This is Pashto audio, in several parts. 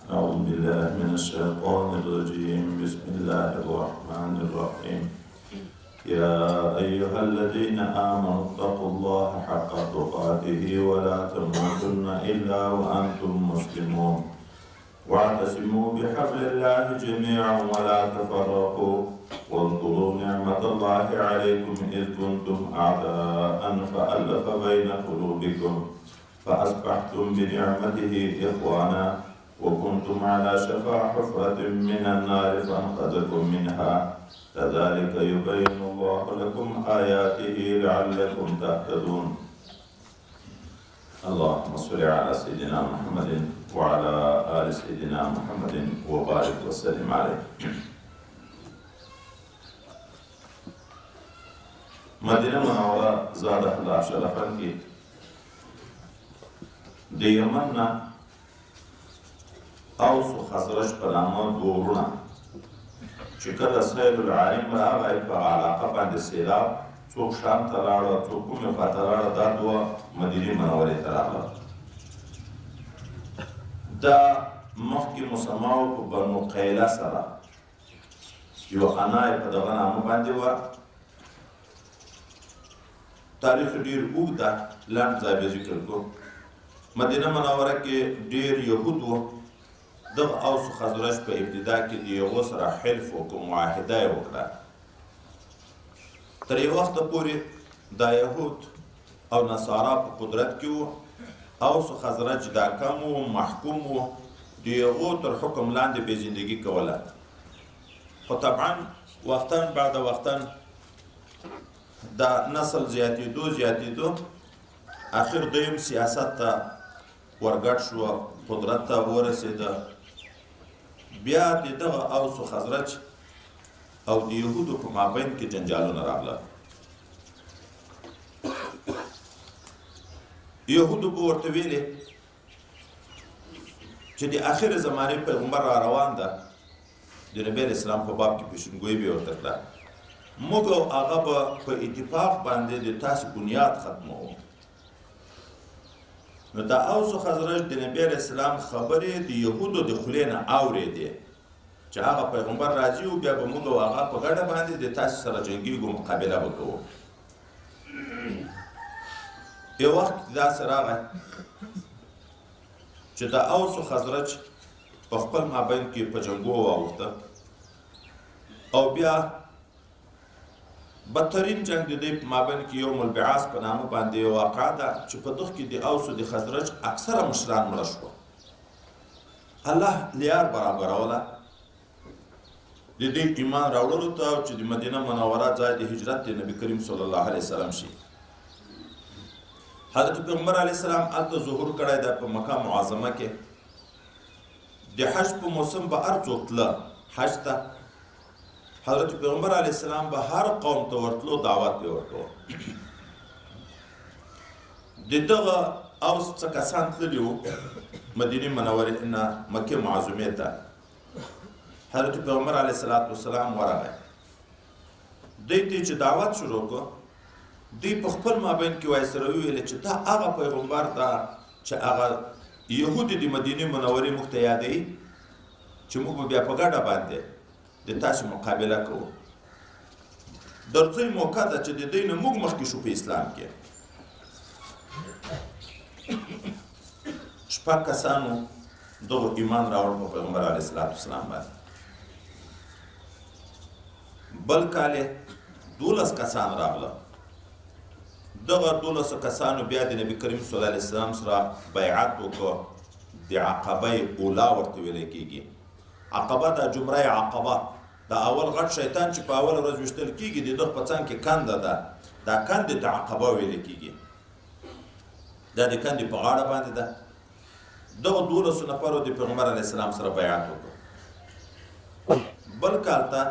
أعوذ بالله من الشيطان الرجيم. بسم الله الرحمن الرحيم. يا أيها الذين آمنوا اتقوا الله حق تقاته ولا تموتن إلا وأنتم مسلمون. واعتصموا بحبل الله جميعا ولا تفرقوا واذكروا نعمة الله عليكم إذ كنتم أعداء فألف بين قلوبكم فأصبحتم بنعمته إخوانا وكنتم على شفا حفرة من النار فأنقذكم منها. كذلك يبين الله لكم آياته لعلكم تهتدون. اللهم صل على سيدنا محمد وعلى آل سيدنا محمد وبارك وسلم عليه. مدینه منوره زاده الله شرفا کې د یمن نه اوس او خزرج په نامه دوه وروڼه چې کله سیل العالم راغی په علاقه باندې سیلاب، څوک شام ته لاړه، څوک کومې خوا ته لاړه، دا دوه مدینې منورې ته راغله. دا مخکې مسما و په بنو قیله سره، یوه انا یې په دغه نامه باندې وه. تاریخ ډېر اوږد ده، لنډ ځای به ذکر کړو. مدینه منوره کې ډېر یهود وو. دغه اوس خزرج په ابتدا کې د هغو سره حلف وکړو، معاهده یې وکړه. تر یو وخته پورې دا یهود او نصارا په قدرت کې وو. اوس خزرج دا کم و، محکوم و، د هغو تر حکم لاندې بې زندګي کوله. خو طبعا وختاً بعد وختاً دا نسل زیاتېدو زیاتېدو، اخر دوی هم سیاست ته ورګډ شو، قدرت ته ورسېده. بیا د دغه اوس و خزرج او د یهودو په مابین کې جنجالونه راغله. یهودو به ورته ویلې چې د اخر زمانې پیغمبر را روان ده، د نبي علیه السلام په باب کې پیشنګویي به یې ورته کړه، موږ او هغه به په اتفاق باندې د تاسې بنیاد ختموو. نو دا اوس و خزرج د نبي علیه السلام خبرې د یهودو د خولې نه اورېدې چې هغه پیغمبر راځي او بیا به موږ او هغه په ګډه باندې د تاسې سره جنګېږو، مقابله به کوو. یو وخت داسې راغی چې د اوس و خزرج په خپل مابین کې په جنګو واوښته او بیا بدترین جنګ د دوی په مابین کې یوم البعاث په نامه باندې یو واقعه ده چې په دغه کې د اوس او د خزرج اکثره مشران مړه شوه. الله لیار برابروله د دوی ایمان راوړلو ته چې د مدینه منوره ځای د هجرت د نبي کریم صلی الله علیه وسلم شي. حضرت پیغمبر علیه السلام هلته ظهور کړی ده په مکه معظمه کې. د حج په موسم به هر څوک تله حج ته، حضرت پیغمبر علیه السلام به هر قوم ته ورتلو، دعوت به ورکوه. د دغه اوس څه کسان تللي وو مدینې منورې نه مکې معظمې ته. حضرت پیغمبر علیه السلام ورغی، دوی ته چې دعوت شروع کړو، دوی په خپل مابین کې وایي سره وویل چې دا هغه پیغمبر ده چې هغه یهودي د مدینې منورې موږ ته یادوي چې موږ به بیا په ګډه باندې د تاسې مقابله کوو. درځئ موقع ده چې د دوی نه موږ مخکې شو په اسلام کې. شپږ کسانو دغو ایمان راوړ په پیغمبر علیه السلام باندې. بل کال یې 12 کسان راغله. دغه 12 کسانو بیا د نبي کریم صلی الله علیه وسلم سره بیعت وکړ. د عقبه اولا ورته ویلی کېږي. عقبه دا جمره عقبه، دا اول غټ شیطان چې په اوله ورځ ویشتل کېږي، د دغه په څنګ کې کنده ده، دا کندې ته عقبه ویل کېږي. دا د کندې په غاړه باندې ده. دغه 12 نفرو د پیغمبر علیه السلام سره بیعت وکړ. بل کال ته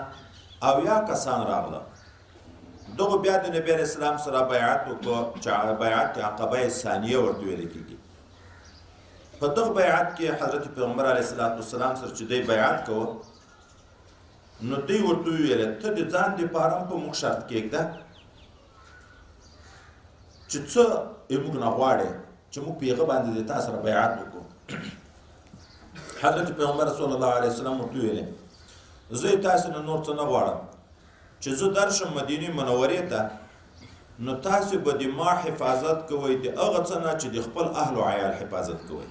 70 کسان راغله. دغه بیا د نبي علیه السلام سره بیعت وکړ چې بیعت عقبه ثانیه ورته ویل کېږي. په دغه بیعت کې حضرت پیغمبر علیه السلام سره چې دوی بیعت کوه، نو دوی ورته وویل ته د ځان دپاره هم په موږ شرط کېږده چې څه یې موږ نه غواړې چې موږ په هغه باندې د تا سره بیعت وکړو. حضرت پیغمبر صلی الله علیه وسلم ورته وویلې زه تاسو نه نور څه نه غواړم، چې زه درشم مدینې منورې ته، نو تاسو به د ما حفاظت کوئ د هغه څه نه چې د خپل اهل و عیال حفاظت کوئ.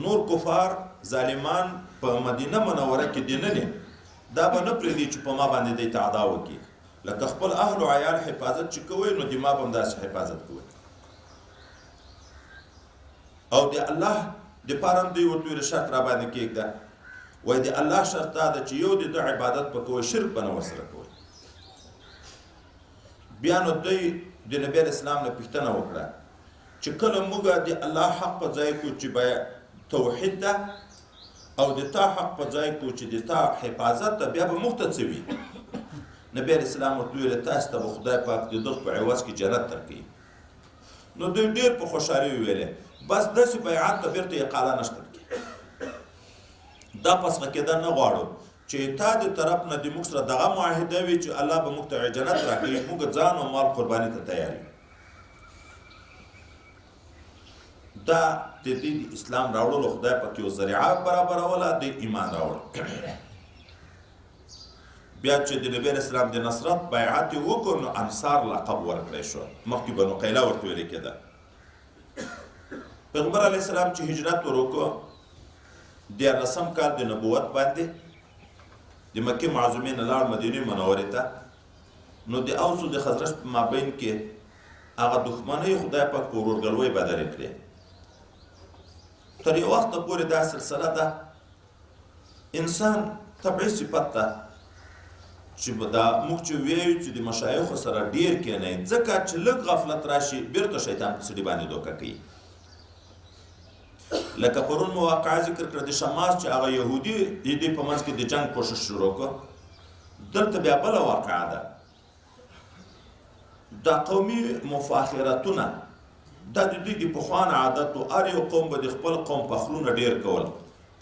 نور کفار ظالمان په مدینه منوره کې دننه دا به نه پرېږدي چې په ما باندې دی تعدا وکړي، لکه خپل اهل و عیال حفاظت چې کوئ نو د ما به هم داسې حفاظت کوئ. او د الله دپاره هم دوی ورته ویل شرط را باندې کېږده، وایي د الله شرط دا ده چې یو د ده عبادت به کوئ، شرک به نه ورسره کوئ. بیا نو دوی د نبي علیه السلام نه پوښتنه وکړه چې کله موږ د الله حق په ځای کړو چې باید توحید ده او د تا حق په ځای کړو چې د تا حفاظت ده، بیا به موږ ته څه وي؟ نبي علیه السلام ورته وویل تاسو ته به خدای پاک د دغه په عوض کې جنت درکوي. نو دوی ډېر په خوشحالي وویلې بس داسې بیعت ته بېرته اقاله نشته پکې، دا پسخه کېده نه غواړو چې تا د طرف نه د موږ سره دغه معاهده وي چې الله به موږ ته جنت راکوي، موږ ځان او مال قرباني ته تیار یو. دا د دې د اسلام راوړلو خدای پاک یو ذریعه برابروله، د ایمان راوړل. بیا چې د نبي علیه السلام د نصرت بیعت یې وکړ نو انصار لقب ورکړی شو، مخکې بنو قیله ورته ویل کېده. پیغمبر علیه السلام چې هجرت ور وکړو 13 کال د نبوت باندې د مکې معظمې نه لاړ مدینې منورې ته، نو د اوس او د خزرج په مابین کې هغه دښمنۍ خدای پاک په ورورګلوۍ بدلې کړې. تر یو وخته پورې دا سلسله ده. انسان طبعي صفت ده چې دا موږ چې ویو چې د مشایخو سره ډېر کښېنئ، ځکه چې لږ غفلت راشي بېرته شیطان په سړي باندې دوکه کوي. لکه پرون مو واقعه ذکر کړه د شماس چې هغه یهودي د دې په منځ کې د جنګ کوشش شروع کړ. دلته بیا بله واقعه ده، دا قومي مفاخرتونه دا د دوی د پخوانه عادت و. هر یو قوم به د خپل قوم فخرونه ډېر کول،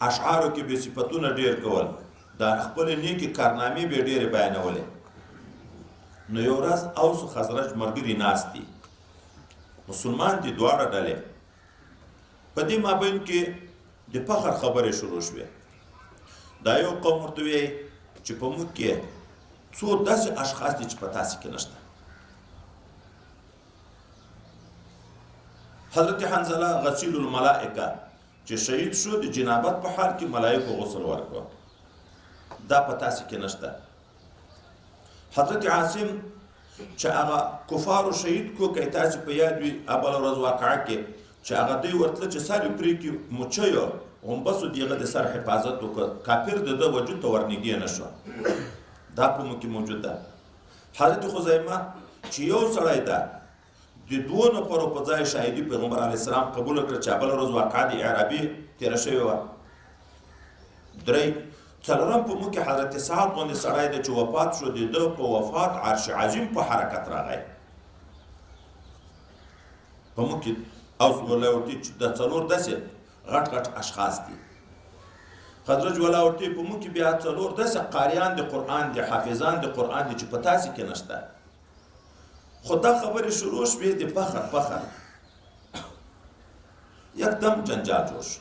اشعارو کې به صفتونه ډېر کول، دا خپلې نیکې کارنامې به یې ډېرې بیانولې. نو یو ورځ اوس خزرج ملګري ناست دي، مسلمان دي دواړه ډلې، په دې مابین کې د فخر خبرې شروع شوې. دا یو قوم ورته وایي چې په موږ کې څو داسې اشخاص دي چې په تاسې کې نشته. حضرت حنظله غسیل الملائکه چې شهید شو د جنابت په حال کې ملائکو غسل ورکړ، دا په تاسې کې نشته. حضرت عاصم چې هغه کفارو شهید کو، که تاسې په یاد وي بله ورځ واقعه کې چې هغه دوی ورتله چې سر یې پرې کړي، مچیو غومبسو د هغه د سر حفاظت وکړ، کافر د ده وجود ته ورنږدې نه شو. دا په موږ کې موجود ده. حضرت خزیمه چې یو سړی ده د دوو نفرو په ځای شاهدي پیغمبر علیه السلام قبوله کړه چې بله ورځ واقعه د اعرابي تېره شوې وه. درې څلورم په موږ کې حضرت سعد غوندې سړی دی چې وفات شو، د ده په وفات عرش عظیم په حرکت راغی. په موږ کې اوس ولا ورته چې دا څلور داسې غټ غټ اشخاص دي. خزرج ولا ورته په موږ کې بیا څلور داسې قاریان د قرآن دي، حافظان د قرآن دي چې په تاسې کې نشته. خو دا خبرې شروع شوې د فخر فخر یکدم جنجال جوړ شو.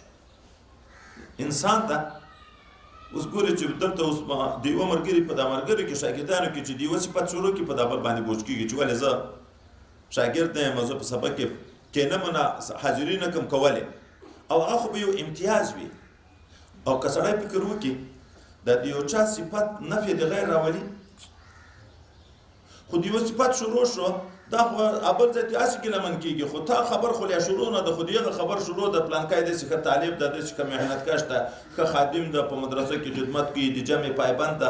انسان ته اوس ګوري چې دلته اوس د یوه ملګري په دا ملګري کې شاګردانو کې چې د یوه صفت شروع کړي په دا بل باندې بوج کېږي چې ولې زه شاګرد نه یم، زه په سبق کې کښېنم نه، حاضري نه کوم کولی. او هغه خو به یو امتیاز وي. او که سړی فکر وکړي دا د یو چا صفت نفې د غیر راولي، خو د یوه صفت شروع شو دا خو بل ځای ته هسې ګیله من کېږي، خو تا خبر خو لا شروع نه ده، خو د هغه خبر شروع ده پلانکی داسې ښه طالب ده، داسې ښه محنتکش ده، ښه خادم ده، په مدرسه کې خدمت کوي، د جمع پایبند ده.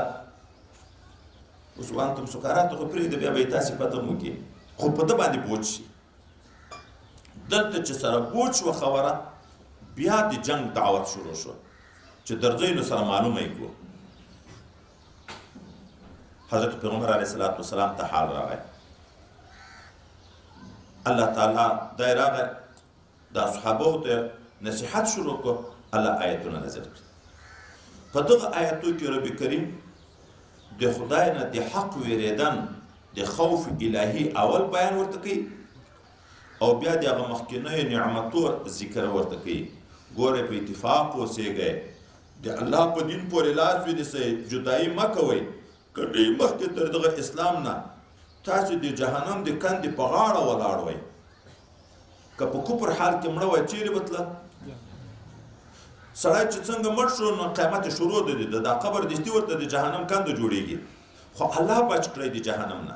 اوس وانتم سکارات خو پرېږده، بیا به یې تا صفت هم وکړي، خو په ده باندې بوج شي. دلته چې سره بوج شوه خبره، بیا د جنګ دعوت شروع شو چې درځئ نو سره معلومه یې کړو. حضرت پیغمبر علیه الصلاة والسلام ته حال راغی، الله تعالی دا راغی د اصحابو ته نصیحت شروع کړ، الله آیتونه نازل کړل. په دغه آیتو کې رب کریم د خدای نه د حق ویرېدن، د خوف الهي اول بیان ورته کوي، او بیا د هغه مخکنیو نعمتو ذکر ورته کوي. ګورئ په اتفاق اوسېږئ، د الله په دین پورې لاس ونیسئ، جدایي مه کوئ. که ډېر مخکې تر دغه اسلام نه تاسې د جهنم د کندې په غاړه ولاړ وئ، که په کفر حال کې مړه وای چیرې به تله؟ سړی چې څنګه مړ شو نو قیامت یې شروع دی، دا قبر دستي ورته د جهنم کنده جوړېږي. خو الله بچ کړی د جهنم نه.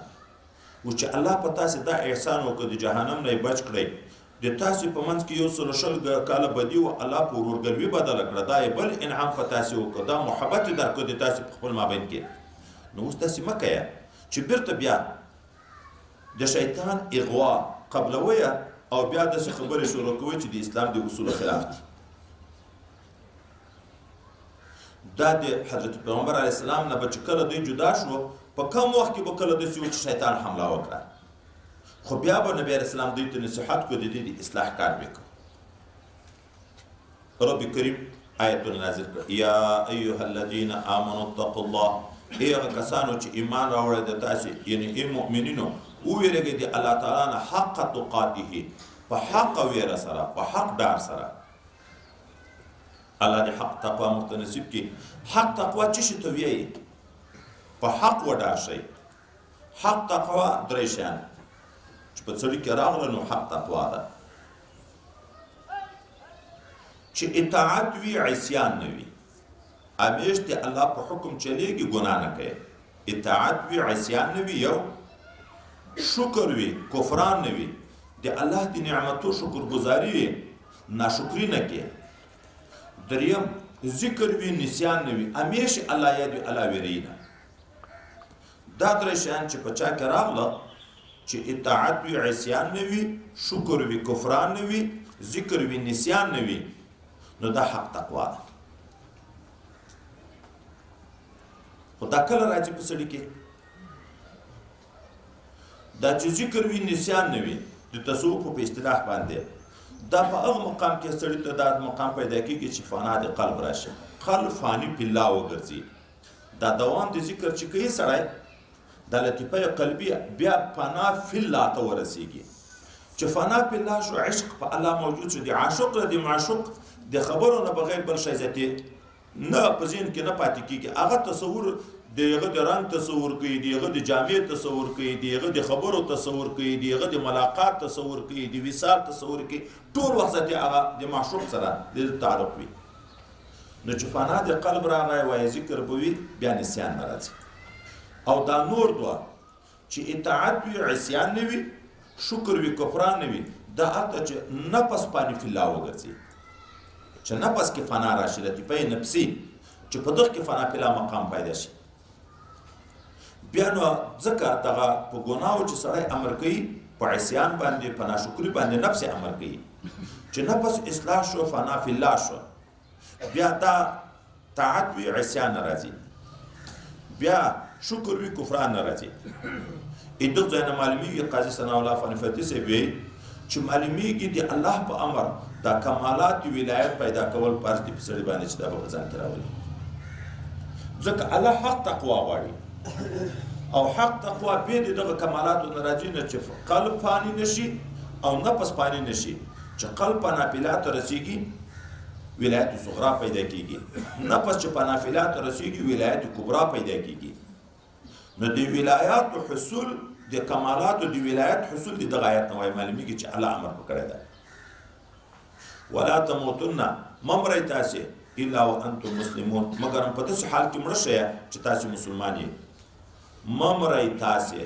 اوس چې الله په تاسې دا احسان وکړ، د جهنم نه یې بچ کړی، د تاسې په منځ کې 120 کاله بدي وه، الله په ورورګلوي بدله کړه، دا یې بل انعام په تاسې وکړ، دا محبت یې درکړ د تاسې په خپل مابین کې. نو اوس داسې مه کوه چې بیرته بیا د شیطان اغوا قبلوئ او بیا داسې خبرې شروع کوئ چې د اسلام د اصولو خلاف دي. دا د حضرت پیغمبر علیه السلام نه به چې کله دوی جدا شو، په کم وخت کې به کله داسې و چې شیطان حمله وکړه، خو بیا به نبی علیه السلام دوی ته نصیحت کړو، د دې د اصلاح کار به کوو. رب کریم آیتونه نازل کړه، یا ایها الذین آمنوا اتقوا الله، ای هغه کسانو چې ایمان راوړی د تاسې، یعنې ای مؤمنینو، وویرېږئ د الله تعالی نه حق تقاته، په حق ویره سره، په حق ډار سره. الله دې حق تقوا موږ ته نصیب کړي. حق تقوا څه شي ته ویایي؟ په حق وډار شئ. حق تقوا درې شیان چې په سړي کې راغله نو حق تقوا ده، چې اطاعت وي عصیان نه وي، همیش د الله په حکم چلیږي، ګناه نه کوي. اطاعت وي عصیان نه وي، یو شکر وي کفران نه وي، د الله د نعمتو شکرګزاري وي، ناشکري نه کوي. دریم ذکر وي نسیان نه وي، همیش الله یاد وي، الله ویریي نه. دا درې شیان چې په چا کې راغله، چې اطاعت وي عصیان نه وي، شکر وي کفران نه وي، ذکر وي نسیان نه وي، نو دا حق تقوا ده. خو دا کله راځي په سړي کې؟ دا چې ذکر وي نسیان نه وي، د تصوف په اصطلاح باندې دا په هغه مقام کې سړي ته دا مقام پیدا کېږي چې فنا د قلب راشي، قلب فاني په الله وګرځي. دا دوام د ذکر چې کوي سړی، دا لطیفه قلبي بیا فنا فی الله ته ورسېږي. چې فنا فی الله شو، عشق په الله موجود شو، د عاشق د معشوق د خبرو نه بغیر بل شی ذاتي نه په ذهن کې نه پاتې کېږي. هغه تصور د هغه د رنګ تصور کوي، د هغه د جامې تصور کوي، د هغه د خبرو تصور کوي، د هغه د ملاقات تصور کوي، د وصال تصور کوي، ټول وخت ذاتي هغه د معشوق سره د تعلق وي. نو چې فنا د قلب راغی، وایي ذکر به وي، بیا نسیان نه راځي. او دا نور دوه چې اطاعت وي عصیان نه وي، شکر وي کفران نه وي، دا هلته چې نفس فاني فی الله وګرځي، چې نفس کې فنا راشي، لطیفه نفسي چې په دغه کې فنا فی الله مقام پیدا شي. بیا نو ځکه دغه په ګناهو چې سړی امر کوي، په عصیان باندې، په ناشکري باندې نفس یې امر کوي، چې نفس اصلاح شو، فنا فی الله شو، بیا دا طاعت وي عصیان نه راځي، بیا شکر وي کفران نه راځي. دغه ځای نه معلومیږي، قاضي ثناء الله فنفتي صاحب وایي چې معلومیږي د الله په امر دا کمالات ولایت پیدا کول فرض دي په سړي باندې چې دا به په ځان کې راولي. ځکه الله حق تقوا غواړي، او حق تقوا بې د دغه کمالاتو نه راځي نه چې قلب فاني نه شي او نفس فاني نه شي. چې قلب فنا فی الله ته رسېږي، ولایت صغرا پیدا کېږي، نفس چې فنا فی الله ته رسېږي، ولایت کبرا پیدا کېږي. نو د ولایاتو حصول، د کمالاتو د ولایت حصول د دغه آیت نه وایي، معلومیږي چې الله امر په کړی ده. ولا تموتن، مه مرئ تاسې الا وانتم مسلمون، مګر په داسې حال کې مړه شئ چې تاسې مسلمان یئ. مه مرئ تاسې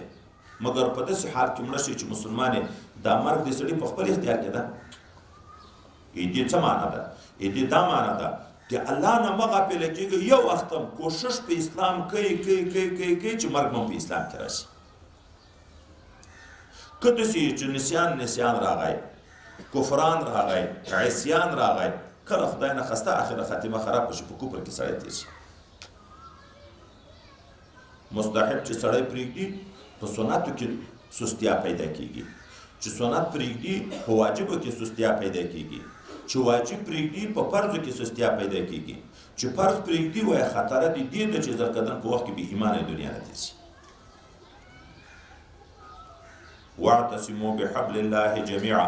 مګر په داسې حال کې مړه شئ چې مسلمان یئ. دا مرګ د سړي په خپل اختیار کې ده. دې څه معنا ده؟ دې دا معنا ده د الله نه مه غافله کېږئ، یو وخت هم کوشش په اسلام کوي کوي کوي کوي کوي چې مرګ هم په اسلام کې راشي. که داسې چې نسیان نسیان راغی، کفران راغی، عصیان راغی، کله خدای نه خواسته اخره خاتمه خرابه شي، په کفر کې سړی تېر شي. مستحب چې سړی پرېږدي، په سنتو کې سستیا پیدا کېږي، چې سنت پرېږدي په واجبو کې سستیا پیدا کېږي، چې واجب پرېږدي په فرضو کې سستیا پیدا کېږي، چې فرض پرېږدي وایي خطره دې دې ده چې زرکدن په وخت کې بې ایمانه دنیا نه تېر شي. واعتصموا بحبل الله جميعا،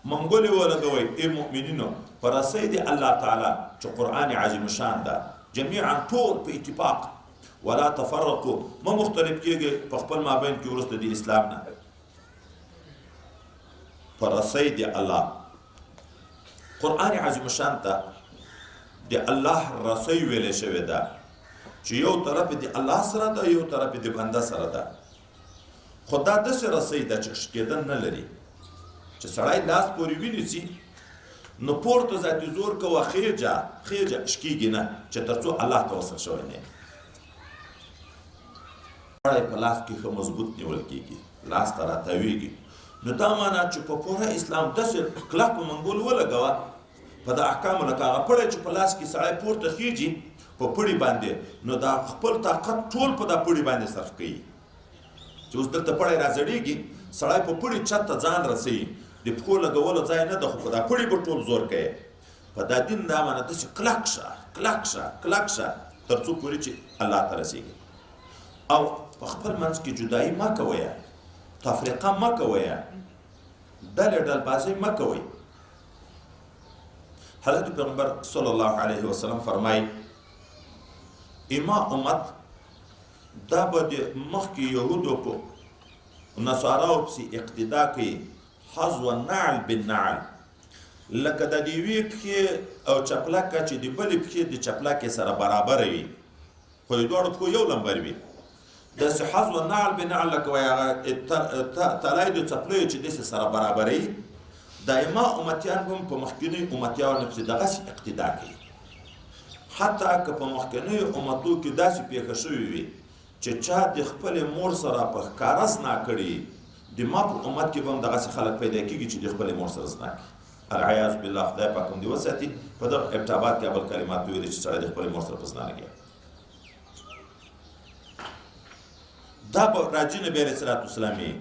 منګولې ولګوئ ای مؤمنینو په رسۍ د الله تعالی چې قرآن عظیم شان ده، جمیعا ټول په اتفاق، ولا تفرقو مه مختلف کېږئ په خپل مابین کې وروسته د اسلام نه. په رسۍ د الله، قرآن عظیم شان ته د الله رسۍ ویلې شوې ده چې یو طرف د الله سره ده، یو طرف د بنده سره ده. خو دا داسې رسۍ ده چې شکېدل نه لري، چې سړی لاس پورې ونیسي نو پورته ځای ته زور کوه، خېجه خېجه شکېږي نه چې تر څو الله ته وصل شوی نه. سړی په لاس کې ښه مضبوط نیول کېږي، لاس ته راتاوېږي. نو دا معنا چې په پوره اسلام داسې کلک په منګول ولګوه په دا احکامو، لکه هغه پړی چې په لاس کې سړی پورته خېږي په پړي باندې، نو دا خپل طاقت ټول په دا پړي باندې صرف کوي. چې اوس دلته پړی راځړېږي، سړی په پړي چت ته ځان رسوي، د پښو لګولو ځای نه ده، خو په دا پړي به ټول زور کوي. په دا دین دا معنا داسې کلک شه کلک شه کلک شه تر څو پورې چې الله ته رسېږي. او په خپل منځ کې جدایي مه کوئ، تفریقه مه کوئ، ډلې ډلبازۍ مه کوئ. حضرت پیغمبر صلی الله علیه وسلم فرمایي اما امت دا به د مخکې یهودو په نصاراو پسې اقتدا کوي، حذو النعل بالنعل، لکه د یوې پښې او چپلکه چې د بلې پښې د چپلکې سره برابره وي، خو د دواړو پښو یو لمبر وي، داسې حذو النعل بالنعل لکه وایي هغه تلی د څپلیو چې داسې سره برابروي، دایما امتیان به هم په مخکنیو امتیانو پسې دغسې اقتدا کوي. حتی که په مخکنیو امتو کې داسې پېښه شوې وي چې چا د خپلې مور سره په ښکاره زنا کړي، د ما په امت کې به هم دغسې خلک پیدا کېږي چې د خپلې مور سره زنا کوي. العیاذ بالله، خدای پاک هم دې وساتي. په دغه ابټاباد کې بل کلمات ویلي چې سړی د خپلې مور سره په زنا لګیا. دا به راځي نبي علیه الصلات والسلام یې،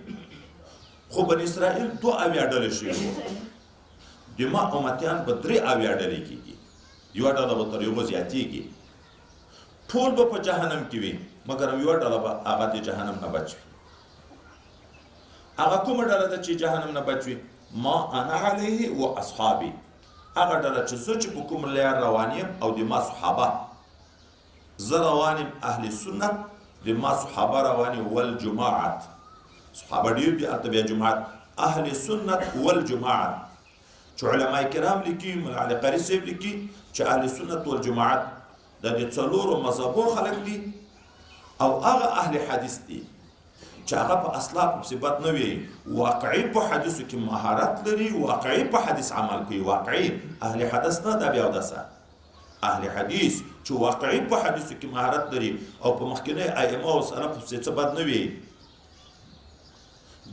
خو بني اسرائیل 72 ډلې شوي وو، د ما امتیان به 73 ډلې کېږي، یوه ډله به تر یوه زیاتېږي، ټول به په جهنم کې وي، مګر یوه ډله به هغه د جهنم نه بچ وي. هغه کومه ډله ده چې جهنم نه بچ وي؟ ما انا علیه و اصحابي، هغه ډله چې زه چې په کوم لار روان یم او د ما صحابه، زه روان یم اهل سنت، د ما صحابه روان یم والجماعت، صحابه ډېر دي هلته بیا جماعت، اهل سنت والجماعت. چې علما کرام لیکي، ملا علي قاري صاحب لیکي چې اهل سنت والجماعت د دې څلورو مذهبو خلک دي او هغه اهل حدیث دي چې هغه په اسلاف پسې بد نه وي، واقعي په حدیثو کې مهارت لري، واقعي په حدیث عمل کوي، واقعي اهل حدث نه دا بیا اودسه، اهل حدیث چې واقعي په حدیثو کې مهارت لري او په مخکنۍ ائمه او سلف پسې څه بد نه وي،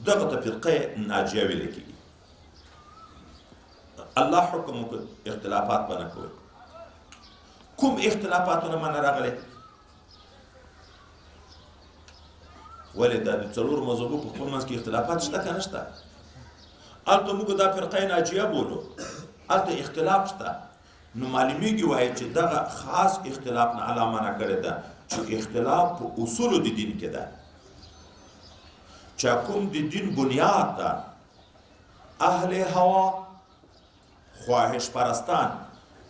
دغه ته فرقه ناجیه ویل کېږي. الله حکم وکړ اختلافات به نه کوئ. کوم اختلافاتونه منه راغلی؟ ولې دا د څلورو مذهبو په خپل منځ کې اختلافات شته که نه شته؟ هلته موږ دا فرقه ناجیه بولو، هلته اختلاف شته. نو معلومیږي وایي چې دغه خاص اختلاف نه الله منع کړې ده چې اختلاف په اصولو د دین کې ده، چې کوم د دین بنیاد ده. اهل هوا خواهش پرستان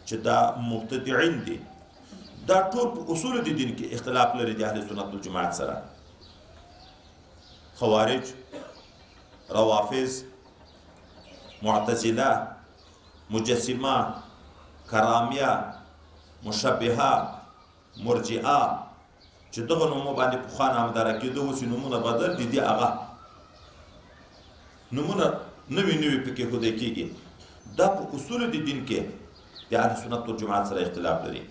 چې دا مبتدعین دي، دا ټول په اصولو د دین کې اختلاف لري د اهل سنت والجماعت سره. خوارج، روافض، معتزله، مجسمه، کرامیه، مشبهه، مرجئه، چې دغه نومو باندې پخوا نامداره کېده، اوس یې نومونه بدل دي، دي هغه نومونه نوي نوي پکې ښودل کېږي. دا په اصول د دین کې د اهل سنت والجماعت سره اختلاف لري،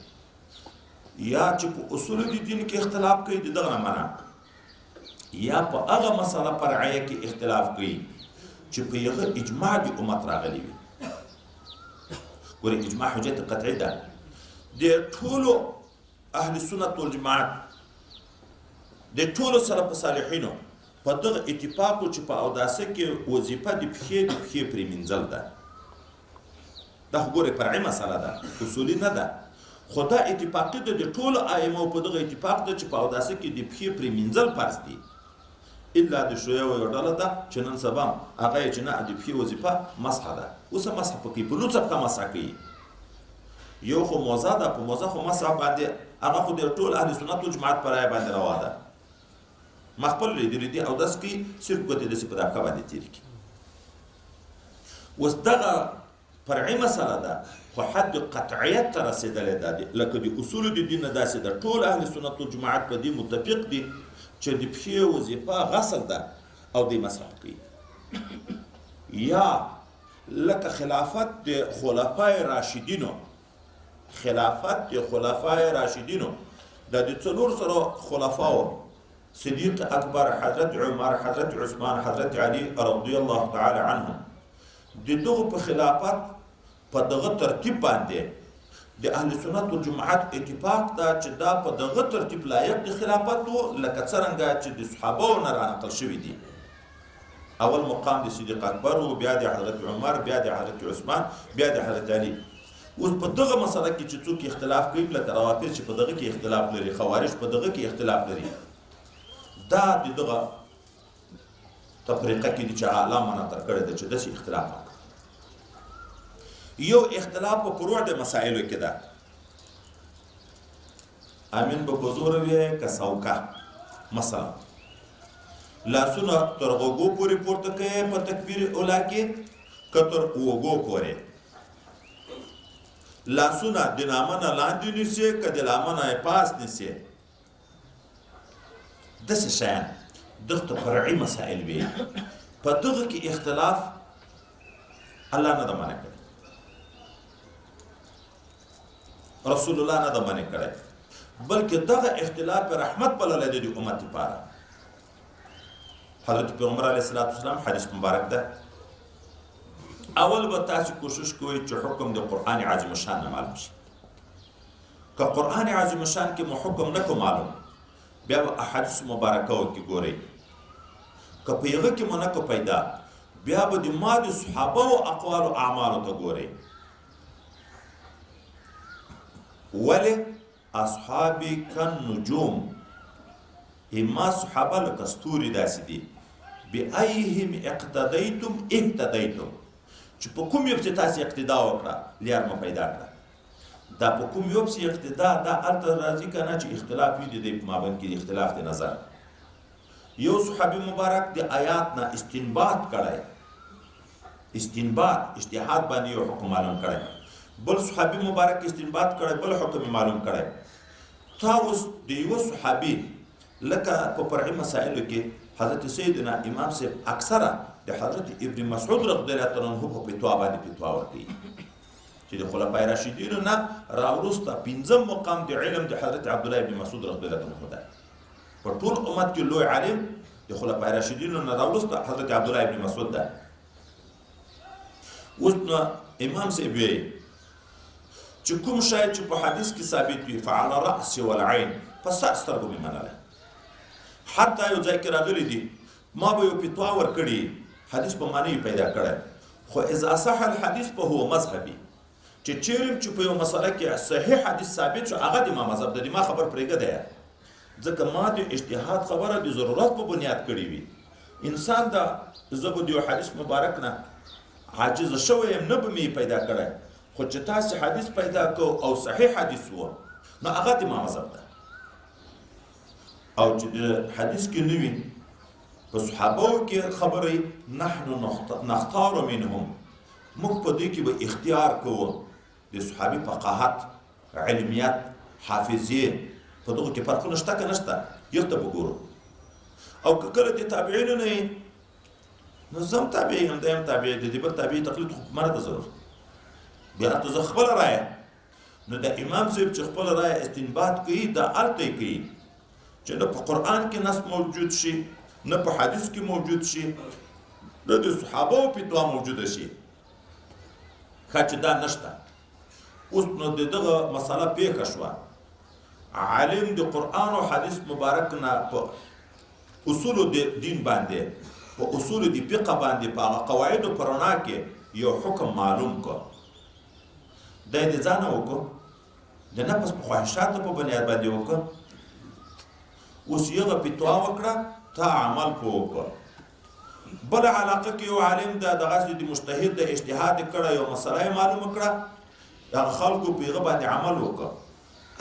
یا چې په اصول د دین کې اختلاف کوي د دغه نه منع، یا په هغه مسله فرعیه کې اختلاف کوي چې په هغه اجماع د امت راغلی وي. ګورئ اجماع حجت قطعي ده د ټولو اهل سنت والجماعت، د ټولو سلف صالحینو په دغه اتفاق چې په اوداسه کې وظیفه د پښې د پښې پرېمینځل ده. دا خو ګورئ فرعي مسله ده، اصولي نه ده، خو دا اتفاقي ده د ټولو ائمو په دغه اتفاق ده چې په اوداسه کې د پښې پرېمینځل فرض دي. الا د شیعه یو ډله ده چې نن سبا هغه یې چې نه د پښې وظیفه مسح ده، اوس هم مسح پکې په لوڅه پښه مسح کوي. یو خو موزه ده، په موزه خو مسح باندې هغه خو د ټول اهل سنت و جماعت په رایه باندې روا ده. ما خپل لیدلي دي، اودس کوي صرف ګوتې داسې په دا پښه باندې تېرې کړي. اوس دغه فرعي مسله ده خو حد قطعیت ته رسېدلې ده، لکه د اصول د دین نه داسې ده. ټول اهل سنت و جماعت په دې متفق دي چې د پښې وظیفه غسل ده او دی مسح کوي. یا لکه خلافت د خلفای راشدینو، خلافت د خلفای راشدینو د دې 400 خلفاو صدیق اکبر، حضرت عمر، حضرت عثمان، حضرت علی رضی الله تعالی عنهم، د دغو په خلافت په دغه ترتیب باندې د اهل سنت والجماعت اتفاق ده چې دا په دغه ترتیب لایق د خلافت و، لکه څرنګه چې د صحابو نه رانقل شوي دي. اول مقام د صدیق اکبر و، بیا د حضرت عمر، بیا د حضرت عثمان، بیا د حضرت علی. اوس په دغه مسله کې چې څوک اختلاف کوي، لکه روافض چې په دغه کې اختلاف لري، خوارج په دغه کې اختلاف لري، دا د دغه تفریقه کې دي چې اعلی منع تر کړې ده چې داسې اختلاف وکړي. یو اختلاف په فروع د مسایلو کې ده، امین به په زوره وي که سوکه. مثلا لاسونه تر غوږو پورې پورته کوي په تکبیر اولا کې که تر اوږو پورې، لاسونه د نامه نه لاندې نیسي که د لامه نه یې پاس نیسي، داسې شیان دغه ته فرعي مسایل وي. په دغه کې اختلاف الله نه ده منع کړی، رسول الله نه ده منع کړی، بلکې دغه اختلاف رحمت بللی دی د امت لپاره. حضرت پیغمبر علیه الصلاة والسلام حدیث مبارک ده، اول به تاسو کوشش کوئ چې حکم د قرآن عظیم الشان نه معلوم شي. که قرآن عظیم الشان کې مو حکم نه کو معلوم، بیا به احادیث مبارکه کې ګورئ، که په هغه کې مو نه کو پیدا، بیا به د ما د صحابه او اقوال او اعمالو ته ګورئ. ولې اصحابي کالنجوم، اما صحابه لکه ستوري داسې دي، بأیهم اقتدیتم اهتدیتم، چې په کوم یو پسې تاسې اقتدا وکړه لار مو پیدا کړه. دا په کوم یو پسې اقتدا دا هلته راځي که نه چې اختلاف وي د دې په مابین کې اختلاف د نظر. یو صحابي مبارک د آیات نه استنباط کړی، استنباط اجتهاد باندې یو حکم معلوم کړی، بل صحابي مبارک استنباط کړی بل حکم معلوم کړی. تا اوس د یو صحابي لکه په فرعي مسایلو کې حضرت سیدنا امام صاحب اکثره د حضرت ابن مسعود رضی الله تعالی عنه په فتوا باندې فتوا ورکوي چې د خلفای راشدینو نه راوروسته پنځم مقام د علم د حضرت عبدالله ابن مسعود رضی الله عنه ده. په ټول امت کې لوی عالم د خلفای راشدینو نه راوروسته حضرت عبدالله ابن مسعود ده. اوس نو امام صاحب وایي چې کوم شی چې په حدیث کې ثابت وي فعلى الرأس والعین، په سر سترګو مې منلی. حتی یو ځای کې راغلي دي ما به یو فتوا ورکړي حدیث په معنی یې پیدا کړی، خو اذا صح الحدیث فهو مذهبي، چې چیرې چې په یو مسله کې صحیح حدیث ثابت شو هغه د ما مذهب ده، د ما خبر پرېږده دی، ځکه ما د اجتهاد خبره د ضرورت په بنیاد کړې وي. انسان دا زه به د یو حدیث مبارک نه عاجز شوی یم نه به مې پیدا کړی، خو چې تاسې حدیث پیدا کو او صحیح حدیث و نو هغه د ما مذهب ده. او چې د حدیث کې نه وي په صحابو کې خبرې نحن نختار منهم، موږ په دې کې به اختیار کوو د صحابي فقاهت، علمیت، حافظې، په دغو کې فرقونه شته که نشته یو ته به ګورو. او که کله د تابعینو نه یې نو زه هم تابعي یم، دی هم تابعي دی، د بل تابعي تقلید خو په ما نه ده ضرور، بیا هلته زه خپله رایه. نو د امام صاحب چې خپله رایه استنباط کوي دا هلته یې کوي چې نه په قرآن کې نص موجود شي، نه په حدیث کې موجود شي، نه د صحابو فتوا موجوده شي، ښه چې دا نشته. اوس نو د دغه مسله پېښه شوه، عالم د قرآن او حدیث مبارک نه په اصولو د دین باندې، په اصولو د فقه باندې، په هغه قواعدو په رڼا کې یو حکم معلوم کړ، دی د ځانه وکړو، د نفس په خواهشاتو په بنیاد باندې وکړو. اوس یغه فتوا وکړه، تا عمل په وکړه. بله علاقه کې یو عالم ده دغسې د مجتهد د اجتهاد کړه، یو مسله یې معلومه کړه، هغه خلکو په هغه باندې عمل وکړه.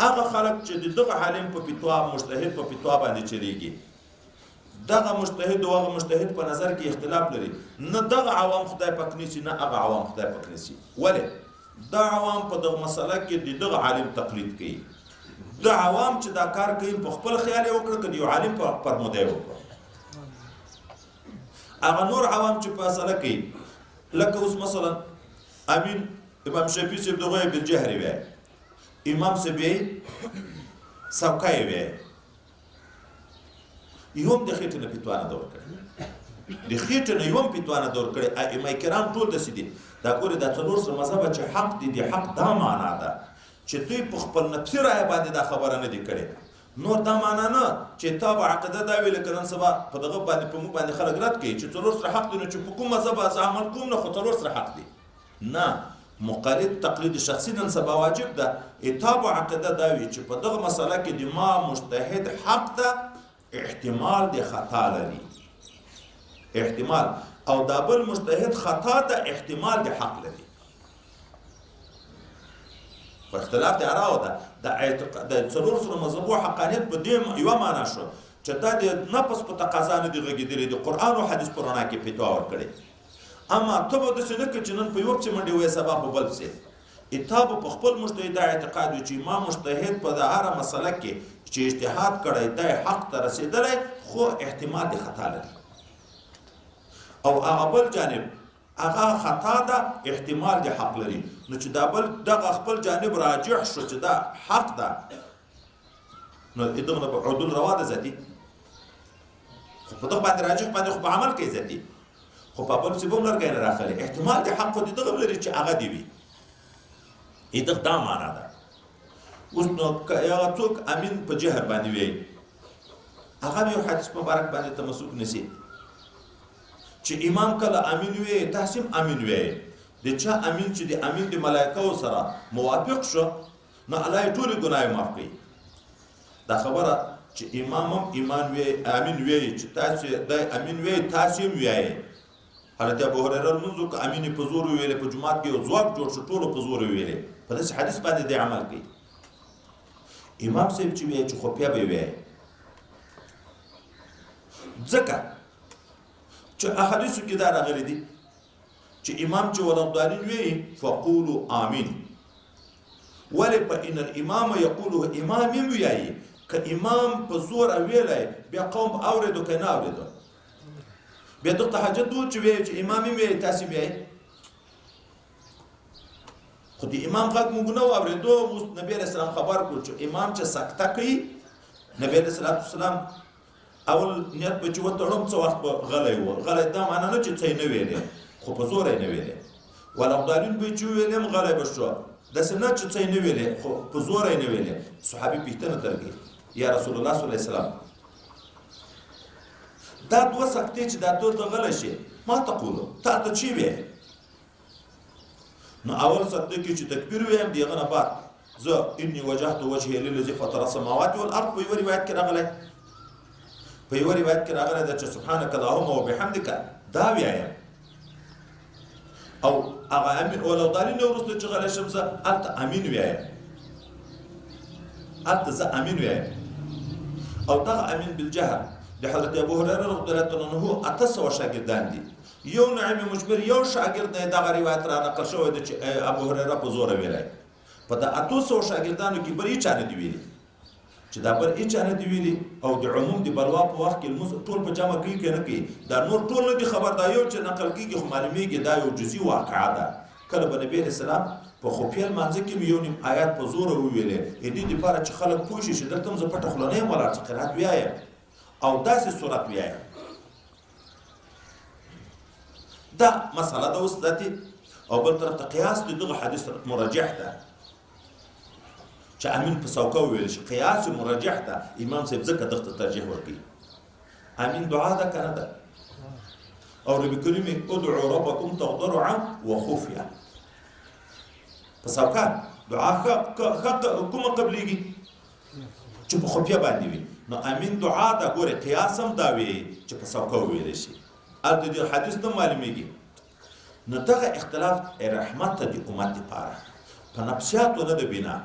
هغه خلک چې د دغه عالم په فتوا، مجتهد په فتوا باندې چلیږي، دغه مجتهد او هغه مجتهد په نظر کې اختلاف لري، نه دغه عوام خدای پاک نیسي نه هغه عوام خدای پاک نیسي. ولې؟ دا عوام په دغه مسله کې د دغه عالم تقلید کوي. دا عوام چې دا کار کوي په خپل خیال یې وکړه که د یو عالم په فرموده یې وکړه. هغه نور عوام چې په مسله کوي، لکه اوس مثلا امین امام شافعي صاحب دغه یې بالجهر وایي، امام صاحب یې سوکه یې وایي، یو هم د خېټې نه فتوا نه ده ورکړې، د خېټې نه یو هم فتوا نه ده ورکړې. ائمه کرام ټول داسې دي. دا ګورې دا څلور سره مذهبه چې حق دي، د حق دا معنا ده چې دوی په خپل نفسي رایه باندې دا خبره نه دي کړې. نور دا معنا نه چې تا به عقیده دا وي لکه نن سبا په دغه باندې په موږ باندې خلک رد کوي چې څلور سره حق دي، نو چې په کوم مذهب زه عمل کوم نه خو څلور سره حق دي. نه، مقلد تقلید شخصي نن سبا واجب ده. تا به عقیده دا وي چې په دغه مسله کې د ما مجتهد حق ده، احتمال د خطا لري، احتمال، او دا بل مجتهد خطا ده، احتمال د حق لري. خو اختلاف د اراو ده. د څلور سره مذهبو حقانیت په دې یوه معنا شو چې دا د نفس په تقاضا نه دي غږېدلي، د قرآن او حدیث په رڼا کې فتوا ورکړې. اما ته به داسې نه کړې چې نن په یوه پسې منډې وایې سبا په بل پسې. تا به په خپل مجتهد دا اعتقاد وي چې امام مجتهد په د هره مسله کې چې اجتهاد کړی دی حق ته رسېدلی، خو احتمال د خطا لري، او هغه بل جانب هغه خطا ده، احتمال د حق لري. نو چې دا بل دغه خپل جانب راجح شو چې دا حق ده، نو دغه نه به عدول روا ده ذاتي، خو په دغه باندې راجح باندې خو به عمل کوي ذاتي، خو په بل پسې به هم لرګی نه راخلي، احتمال د حق خو د دغه لري چې هغه دې وي. دغه دا معنا ده. اوس نو که هغه څوک امین په جهر باندې وایي، هغه یو حدیث مبارک باندې تمسک نیسي چې امام کله امین وایي تاسې هم امین وایي. د چا امین چې د امین د ملایکو سره موافق شو، نو الله یې ټولې ګناهې معاف کوي. دا خبره چې امام هم ایمان وایي، امین وایي، چې تاسې دی امین وایي تاسې هم وایي. حضرت ابو هریره لمونځ وکړ، امین یې په زور وویلې، په جومات کې یو ځواک جوړ شو، ټولو په زور وویلې. په داسې حدیث باندې دی عمل کوي. امام صاحب چې وایي چې خفیه به وایي، ځکه چې احادیثو کې دا راغلي دي چې امام چې ولا الضالین وایي فقولوا آمین. ولې؟ فإن الامام یقوله، امام یې وایي، که امام په زوره ویلی بیا قوم به اورېدو که نه اورېدو، بیا دغه حاجت و چې وایي چې امام یې وایي تاسې وایي. خو د امام غږ موږ نه واورېدو. اوس نبي علیه السلام خبر کړو چې امام چې سکته کوي، نبي علیه السلام اول نیت به چې وتړم څه وخت به غلی و، غلی دا معنا نه چې څه یې نه ویلې، خو په زوره یې نه ویلې. ولا الضالین به چې وویلې هم غلی به شو، داسې نه چې څه یې نه ویلې، خو په زوره یې نه ویلې. صحابي پوښتنه ترې یا رسول الله صلی الله علیه وسلم، دا دوه سکتې چې دا تور ته غلی شي، ما تقولو، تا ته چې ویې؟ نو اول سکته کې چې تکبیر ویم، د هغه نه بعد زه انی وجهت وجهي للذي فطر السماوات والارض په یوه روایت کې راغلی، په یوه روایت کې راغلی ده چې سبحانک اللهم وبحمدک دا ویایم. او هغه امین ولو ضالین نه وروسته چې غلی شم زه هلته امین ویایم، هلته زه امین ویایم. او دغه امین بالجهر د حضرت ابو هریره رضی الله عنه 800 شاګردان دي. یو نعیم مجبر یو شاګرد نه دغه روایت را نقل شوی دی چې ابو هریره په زوره ویلی. په د 800 شاګردانو کې بل هیچا نه دي ویلي، چې دا بل هیچا نه دي ویلي. او د عموم د بلوا په وخت کې لمونځ ټول په جمع کوي که نه کوي، دا نور ټول نه دي خبر، دا یو چې نقل کېږي خو معلومېږي دا یو جزئي واقعه ده. کله به نبي علیه السلام په خفیه لمانځه کې یو نیم آیات په زوره وویلې، د دې دپاره چې خلک پوه شي چې دلته هم زه پټه خوله نه یم ولاړ، چې قرائت ویایم او داسې صورت ویایم. دا مسله ده اوس ذاتي. او بل طرف ته قیاس د دغه حدیث مرجح ده چې امین په سوکه وویل شي، قیاس مرجح ده. امام صاحب ځکه دغه ته ترجیح ورکوي. امین دعا ده که نه ده؟ او رب کریم ادعو ربکم تضرعا وخفیه، په سوکه دعا ښه کومه قبلېږي چې په خفیه باندې وي. نو امین دعا ده. ګورې قیاس هم دا وي چې په سوکه وویلی شي، هلته د حدیث نه معلومیږي. نو دغه اختلاف رحمت ته د امت دپاره په نفسیاتو نه ده بنا.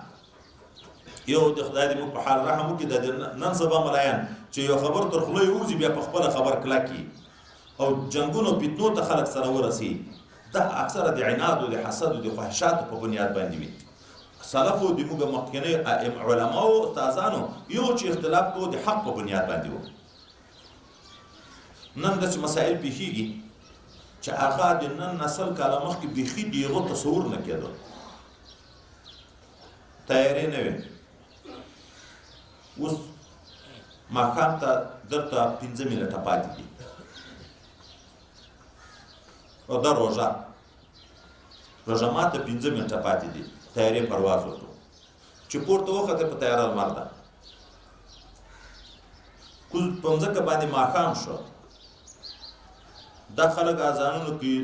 یو د خدای دې موږ په حال رحم وکړي، دا د نن سبا ملایان چې یو خبر تر خوله یې ووځي بیا په خپله خبر کلک او جنګونو فتنو ته خلک سره ورسي، دا اکثره د عناد او د حسد او د خواهشاتو په بنیاد باندې وي. سلفو د موږ مخکنیو علماو استادانو یو چې اختلاف کو د حق په بنیاد باندې و. نن داسې مسایل پېښېږي چې هغه د نن نسل کاله مخکې بیخي د هغو تصور نه کېده، تیارې نه وې. اوس ماښام ته درته 5 منټه پاتې دي او دا روژه ماته 5 منټه پاتې دي، تیارې پرواز وکړو چې پورته وخته په تیاره لمر ده، کوز په مځکه باندې ماښام شو، دا خلک اذانونو کې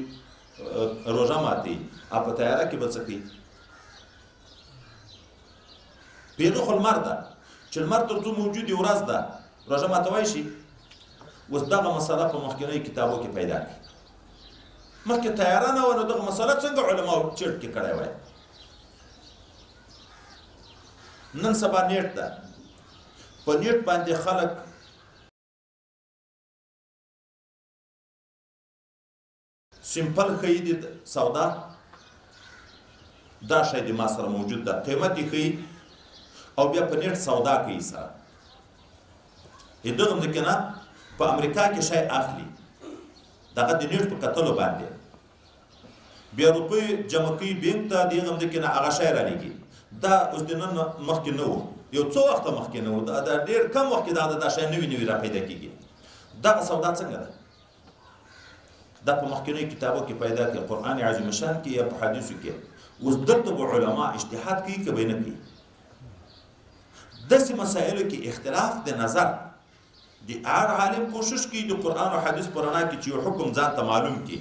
روژه ماتوي او په تیاره کې به څه کوي؟ پیغه خو لمر ده، چې لمر تر څو موجود وي ورځ ده، روژه ماتوی شي. اوس دغه مسله په مخکنیو کتابو کې پیدا کړي. مخکې تیاره نه وه، نو دغه مسله څنګه علماو چټ کې کړی وای؟ نن سبا نیټ ده، په نیټ باندې خلک سمپل ښیي د سودا، دا شی د ما سره موجود ده، قیمت یې ښیي او بیا په نیټ سودا کوي سره. دغه ځمکې نه په امریکا کې شی اخلي، دغه د نیټ په کتلو باندې بیا روپۍ جمع کوي بینک ته، دې ځمکې نه هغه شی رالیږي. دا اوس د نن مخکې نه و، یو څو وخته مخکې نه و، دا ډېر کم وخت کې دا شی نوي نوي را پیدا کېږي. دغه سودا څنګه ده؟ دا په مخکنیو کتابو کې پیدا کړي، قرآن عظیم شان کې یا په حدیثو کې. اوس دلته به علما اجتهاد کوي که به یې نه کوي. داسې مسایلو کې اختلاف د نظر د هر عالم کوشش کوي د قرآن او حدیث په رڼا کې چې یو حکم ځان ته معلوم کړي،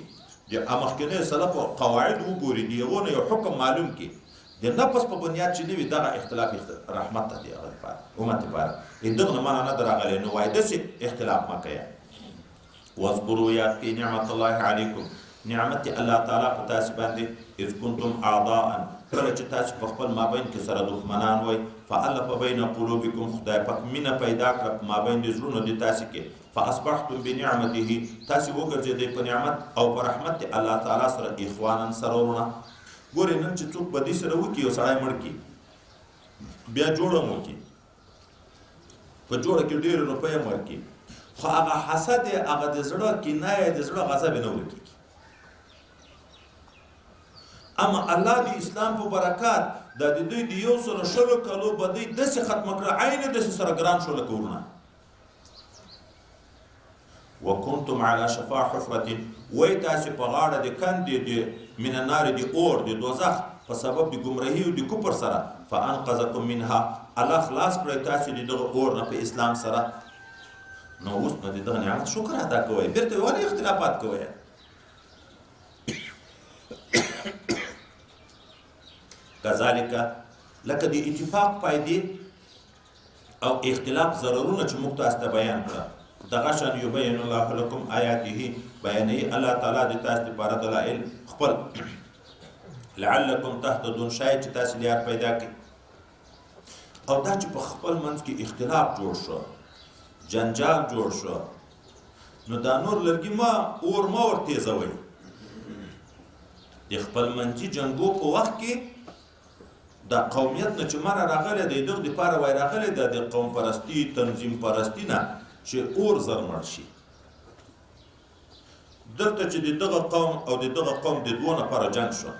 د مخکنیو سلفو قواعد وګوري، د هغو نه یو حکم معلوم کړي، د نفس په بنیاد چې نه وي دغه اختلاف رحمت ته دی هغه لپاره امت لپاره. دغه نه منع نه ده راغلی، نو وایي داسې اختلاف مه کوه. واذکروا یاد کړئ نعمت الله علیکم، نعمت الله تعالی په تاسې باندې، اذ کنتم اعداء، کله چې تاسې په خپل مابین کې سره دښمنان وئ، فالف بین قلوبکم، خدای پاک مینه پیدا کړه په مابین د زړونو د تاسې کې، فاصبحتم بنعمته، تاسې وګرځېدئ په نعمت او په رحمت الله تعالی سره اخوانا سره وروڼه. ګورئ نن چې څوک بدي سره وکړي یو سړی مړ کړي، بیا جوړه هم وکړي، په جوړه کې ډېرې روپۍ هم ورکړي، خو هغه حسد یې، هغه د زړه کینه یې، د زړه غضب یې نه ورکېږي. اما الله د اسلام په برکات دا د دوی د 120 کلو بدۍ داسې ختمه کړه، عین داسې سره ګران شو لکه وروڼه. وکنتم علی شفا حفرة، وی تاسې په غاړه د کندې د من النار د اور د دوزخ په سبب د ګمراهي او د کفر سره، فانقذکم منها، الله خلاص کړی تاسې د دغه اور نه په اسلام سره. نو اوس نو د دغه نعمت شکر ادا کوئ، بېرته ولې اختلافات کوئ؟ کذالک لکه د اتفاق فایدې او اختلاف ضررونه چې موږ تاسو ته بیان کړه، دغه شان یبین الله لکم آیاته، بیانوي الله تعالی د تاسو لپاره دلایل خپل، لعلکم تهتدون، شاید چې تاسې لار پیدا کړئ. او دا چې په خپل منځ کې اختلاف جوړ شو، جنجال جوړ شو، نو دا نور لرګي ما اور ما ور تېزوئ. د خپل منځي جنګو په وخت کې دا قومیت نه چې منه راغلی دی، دغه دپاره وای راغلی ده د قوم پرستی تنظیم پرستی نه چې اور زر مړ شي. دلته چې د دغه قوم او د دغه قوم د دوو نفره جنګ شو،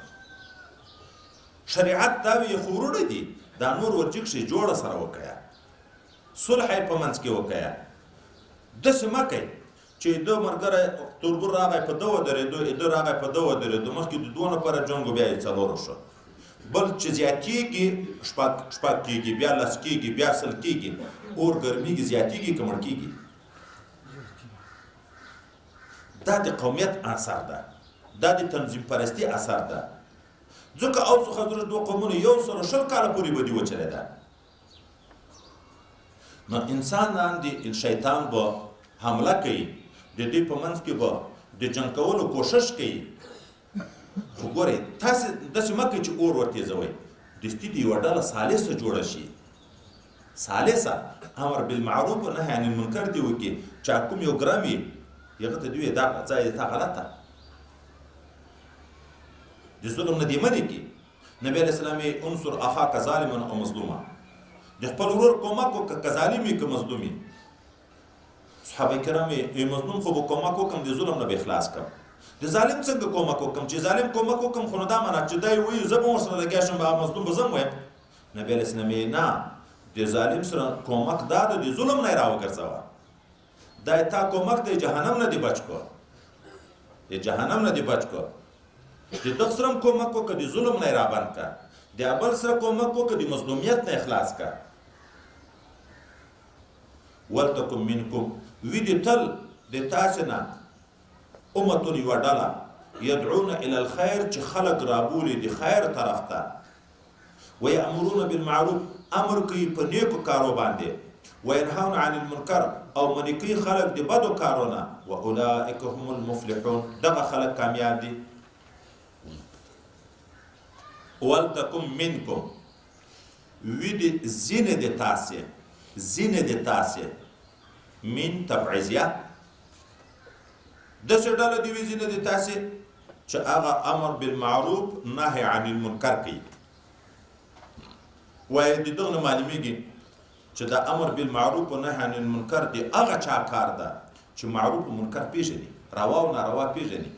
شریعت دا وي خو وروڼه دي، دا نور ورجګ شي، جوړه سره وکړه، صلح یې په منځ کې وکړه. داسې مه کوئ چې ده ملګری تربور راغی په ده ودرېدو، ده راغی په ده ودرېدو، مخکې د دوو نفره جنګ و، بیا یې څلورو شو، بل چې زیاتېږي شپږ کېږي، بیا لس کېږي، بیا 20 کېږي، اور ګرمېږي، زیاتېږي که مړ کېږي. دا د قومیت اثر ده، دا د تنظیم پرستی اثر ده. ځکه اوس خزرج دوه قومونه 120 کاله پورې بدي وچلېده. نو انسانان دي شیطان به حمله کوي، د دوی په منځ کې به د جنګ کولو کوشش کوي. خو ګورئ تاسې داسې مه کوئ چې اور ورتېزوئ، دستي د یوه ډله ثالثه جوړه شي، ثالثه امر بالمعروف و نهی عن المنکر دې وکړي. چا کوم یو ګرم وي هغه ته دې ووایي دا ځای دې تا غلطه، د ظلم نه دې منې کړي. نبی علیه السلام یې انصر اخاک ظالما او مظلوما، د خپل ورور کومک وکړه که ظالم وي که مظلوم وي. صحابه کرام یې مظلوم خو به کومک وکړم د ظلم نه به خلاص کړم، د ظالم څنګه کومک وکړم؟ چې ظالم کومک وکړم خو نو دا معنا چې دی وایي زه به ورسره لګیا شم، به مظلوم به زه هم وایم. نبی علیه السلام یې نه، د ظالم سره کومک دا ده د ظلم نه یې راوګرځوه، دا یې تا کومک دی جهنم نه دې بچ کړه، د جهنم نه دې بچ کړه. د دغه سره هم کومک وکړه، د ظلم نه یې رابند کړه، د بل سره کومک وکړه، د مظلومیت نه یې خلاص کړه. ولتکم منکم، وي دې تل د تاسې نه امتون یوه ډله یدعون الی الخیر، چې خلک رابولي د خیر طرف ته، ویأمرون بالمعروف، امر کوي په نیکو کارو باندې، وینهون عن المنکر، او منع کوي خلک د بدو کارو نه، واولئک هم المفلحون، دغه خلک کامیاب دي. ولتکم منکم، وي دې ځینې د تاسې، ځینې د تاسې من تبعیضیه، داسې ډله دې وي ځینې د تاسې چې هغه امر بالمعروف نهی عن المنکر کوي. وایي د دغه نه معلومیږي چې دا امر بالمعروف و نهی عن المنکر د هغه چا کار ده چې معروف و منکر پېژني، روا او ناروا پېژني.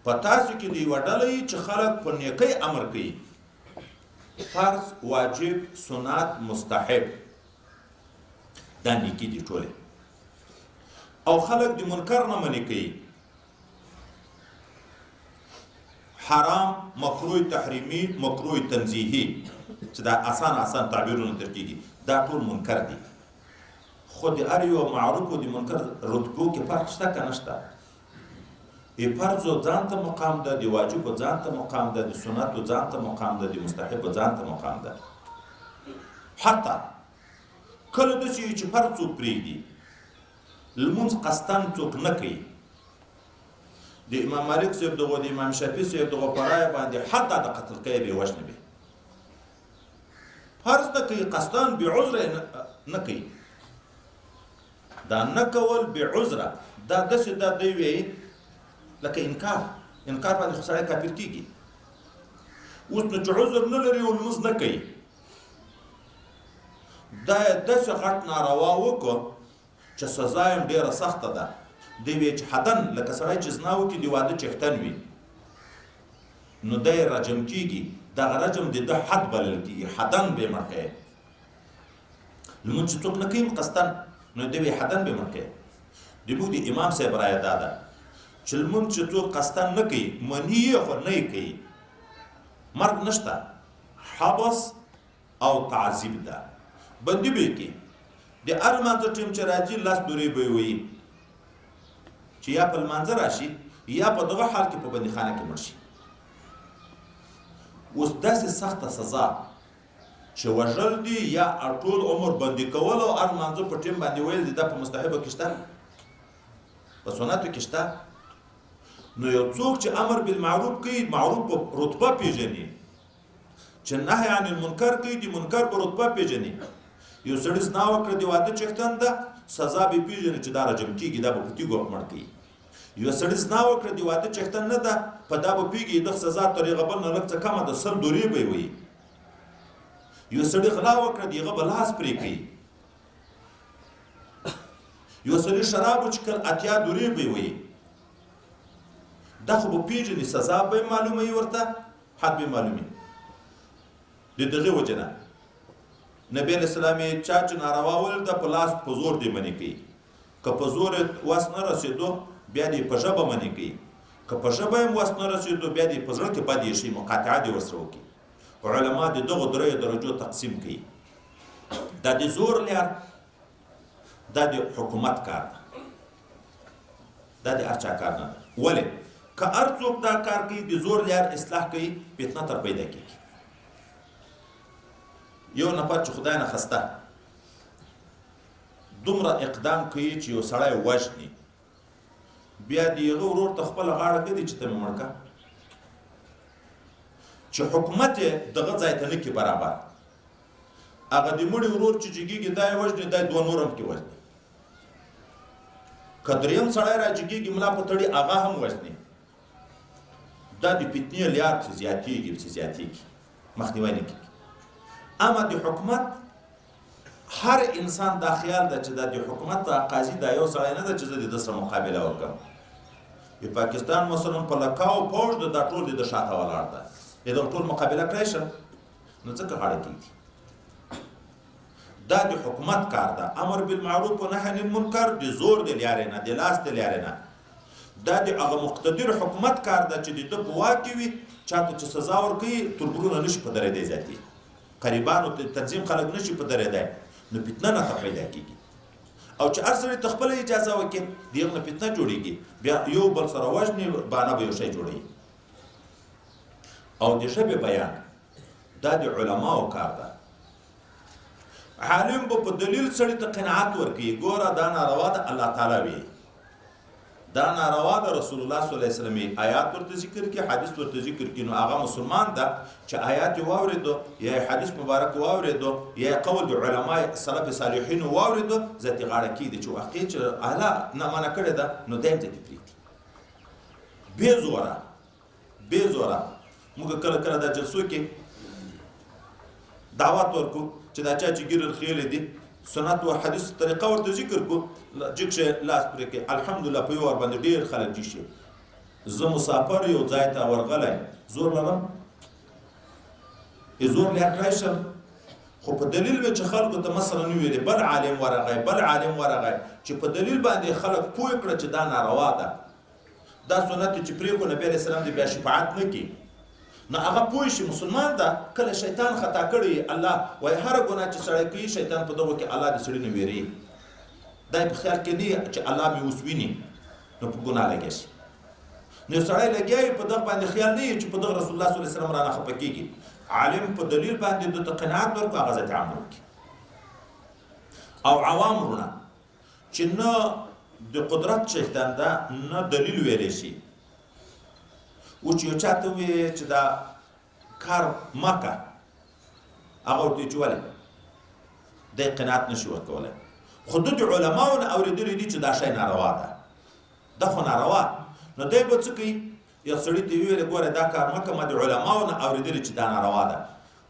په تاسو کې د یوه ډله یي چې خلک په نیکۍ امر کوي، فرض، واجب، سنت، مستحب، دا نیکي دي ټولې، او خلک د منکر نه منع کوي، حرام، مکروه تحریمي، مکروه تنزیهي، چې دا اسان اسان تعبیرونه تر کېږي، دا ټول منکر دي. خو د هر یو معروف او د منکر رتبو کې فرق شته که نشته؟ فرض ځان ته مقام ده، د واجب ځان ته مقام ده، د سنت ځان ته مقام ده، د مستحب ځان ته مقام ده. حتی کله داسې وي چې فرض څوک پرېږدي، لمونځ قصداً څوک نه کوي، د امام مالک صاحب دغه، د امام شافعي صاحب دغه په رایه باندې حتی د قتل کوي بې وژنه به فرض نه کوي، قصداً بې عذره نه کوي. دا نه کول بې عذره دا داسې دا دی وایي لکه انکار، انکار باندې خو سړی کافر کېږي. اوس نو چې عذر نه لري او لمونځ نه کوي، دا یې داسې غټ ناروا وکړه چې سزا یې هم ډېره سخته ده. دی وایي چې حدن لکه سړی چې زنا وکړي د واده چښتن وي، نو دی رجم کېږي، دغه رجم د ده حد بلل کېږي، حدن به یې مړ کوي. لمونځ چې څوک نه کوي قصداً، نو دی وایي حدن به یې مړ کوي. د موږ د امام صاحب رایه دا ده چې لمونځ چې څوک قصداً نه کوي، مني یې خو نه یې کوي، مرګ نشته، حبس او تعذیب ده، بندي به یې کړي. د هر لمانځه ټیم چې راځي لاس دورې به یې وهي چې یا په لمانځه راشي یا په دغه حال کې په بندیخانه کې مړ شي. اوس داسې سخته سزا چې وژل دي یا ټول عمر بندي کول او هر لمانځه په ټیم باندې ویل دي، دا په مستحبو کې شته، په سنتو کې شته. نو یو څوک چې امر بالمعروف کوي، معروف په رتبه پېژني، چې نهی عن المنکر کوي، د منکر په رتبه پېژني. یو سړي زنا وکړه، د واده چښتن ده، سزا به پېژني چې دا رجم کېږي، دا به په تیږو مړ کوي. یو سړي زنا وکړه، د واده چښتن نه ده، په دا به پوهېږي دغه سزا تر هغه بل نه لږ څه کمه ده، 100 دورې به یې وهي. یو سړي غلا وکړه، د هغه به لاس پرې کوي. یو سړي شراب وڅښل، 80 دورې به یې وهي. دا خو به پېژني، سزا به یې معلومه وي ورته، حد به یې معلوم وي. د دغې وجې نه نبی علیه السلام یې چا چې ناروا ولیده په لاس په زور دې منع کوي، که په زور یې وس نه رسېدو بیا دې په ژبه منع کوي، که په ژبه یې وس نه رسېدو بیا دې په زړه کې بد یې شي، مقاطعه دې ورسره وکړي. علما د دغو دریو درجو تقسیم کوي. دا د زور لار، دا د حکومت کار ده، دا د هر چا کار نه ده. ولې که هر څوک دا کار کوي، د زور لار اصلاح کوي، فتنه تر پیدا کېږي. یو نفر چې خدای نه خسته دومره اقدام کوي چې یو سړی وژني، بیا د هغه ورور ته خپله غاړه ږدي چې ته مې مړ کړه، چې حکومت یې دغه ځای ته نه کړي برابر. هغه د مړي ورور چې جګېږي دا یې وژني، دا یې دوه نور هم کې وژني. که دریم سړی را جګېږي ملا په تړي هغه هم وژني. دا د فتنې لیار چې زیاتېږي چې زیاتېږي، مخنیوی نه کېږي. اما د حکومت هر انسان دا خیال ده چې دا د حکومت قاضي دا یو سړی نه ده چې زه د ده سره مقابله وکړم. د پاکستان مثلا په لکاو پوځ ده، دا ټول د ده شاته ولاړ ده، د دغه ټول مقابله کړی شم، نو ځکه غاړه کېږي. دا د حکومت کار ده، امر بالمعروف و نهی عن المنکر د زور د لیارې نه، د لاس د لیارې نه. دا د هغه مقتدر حکومت کار ده چې د ده په واک کې وي، چاته چې سزا ورکوي تربورونه نشي په درېدی، زیاتي قریبانو تنظیم خلک نشي په درېدی، نو فتنه نه پیدا کېږي. او چې هر سړي ته خپله اجازه وکړي د هغه نه فتنه جوړېږي، بیا یو بل سره وژني، بانه به یو شی جوړوي. او د ژبې بیان دا د علماو کار ده. عالم به په دلیل سړي ته قناعت ورکوي، ګوره دا ناروا ده، الله تعالی وي دا ناروا ده، رسول الله صلی الله علیه وسلم آیات ورته ذکر کړي، حدیث ورته ذکر کړي. نو هغه مسلمان ده چې آیات یې واورېدو، یا یې حدیث مبارک واورېدو، یا یې قول د علماء سلف صالحینو واورېدو، ذاتي غاړه کېږدي چې واقع چې اعلی نه منع کړې ده، نو دی هم ذاتي پرېږدي بې زوره بې زوره. موږ کله کله دا جلسو کې دعوت ورکو چې دا چا چې ږیره رخیلې دي، سنت و حدیث طریقه ورته ذکر کو، جګ شي لاس پرې کړي، الحمدلله په یو وار باندې ډېر خلک جګ شي. زه مسافر یو ځای ته ورغلی، زور لرم، زور لار کړی شم، خو په دلیل مې چې خلکو ته مثلا وویلې، بل عالم ورغی، بل عالم ورغی، چې په دلیل باندې خلک پوه کړه چې دا ناروا ده، دا سنت چې پرېښو نبي علیه السلام دې بیا شفاعت نه کړي، نو هغه پوه شي مسلمان ده. کله شیطان خطا کړي، الله وایي هره ګناه چې سړی کوي شیطان په دغو کې الله د سړي نه وېروي، دا یې په خیال کې نه چې الله مې اوس ویني، نو په ګناه لګیا شي. نو یو سړی لګیا وي په دغه باندې خیال نه وي چې په دغه رسول الله صلی الله علیه وسلم رانه خفه کېږي، عالم په دلیل باندې ده ته قناعت ورکړو، هغه ذات عمل وکړي. او عوام وروڼه چې نه د قدرت څښتن ده، نه دلیل ویلی شي، او چې یو چاته ووایي چې دا کار مه که، هغه ورته وایي چې ولې؟ دی قناعت نشي ورکولی. خو ده د علماو نه اورېدلي دي چې دا شی ناروا ده، دا خو ناروا. نو دی به څه کوي؟ یو سړي ته یې وویل ګوره دا کار مه کوه، ما د علماو نه اورېدلي چې دا ناروا ده.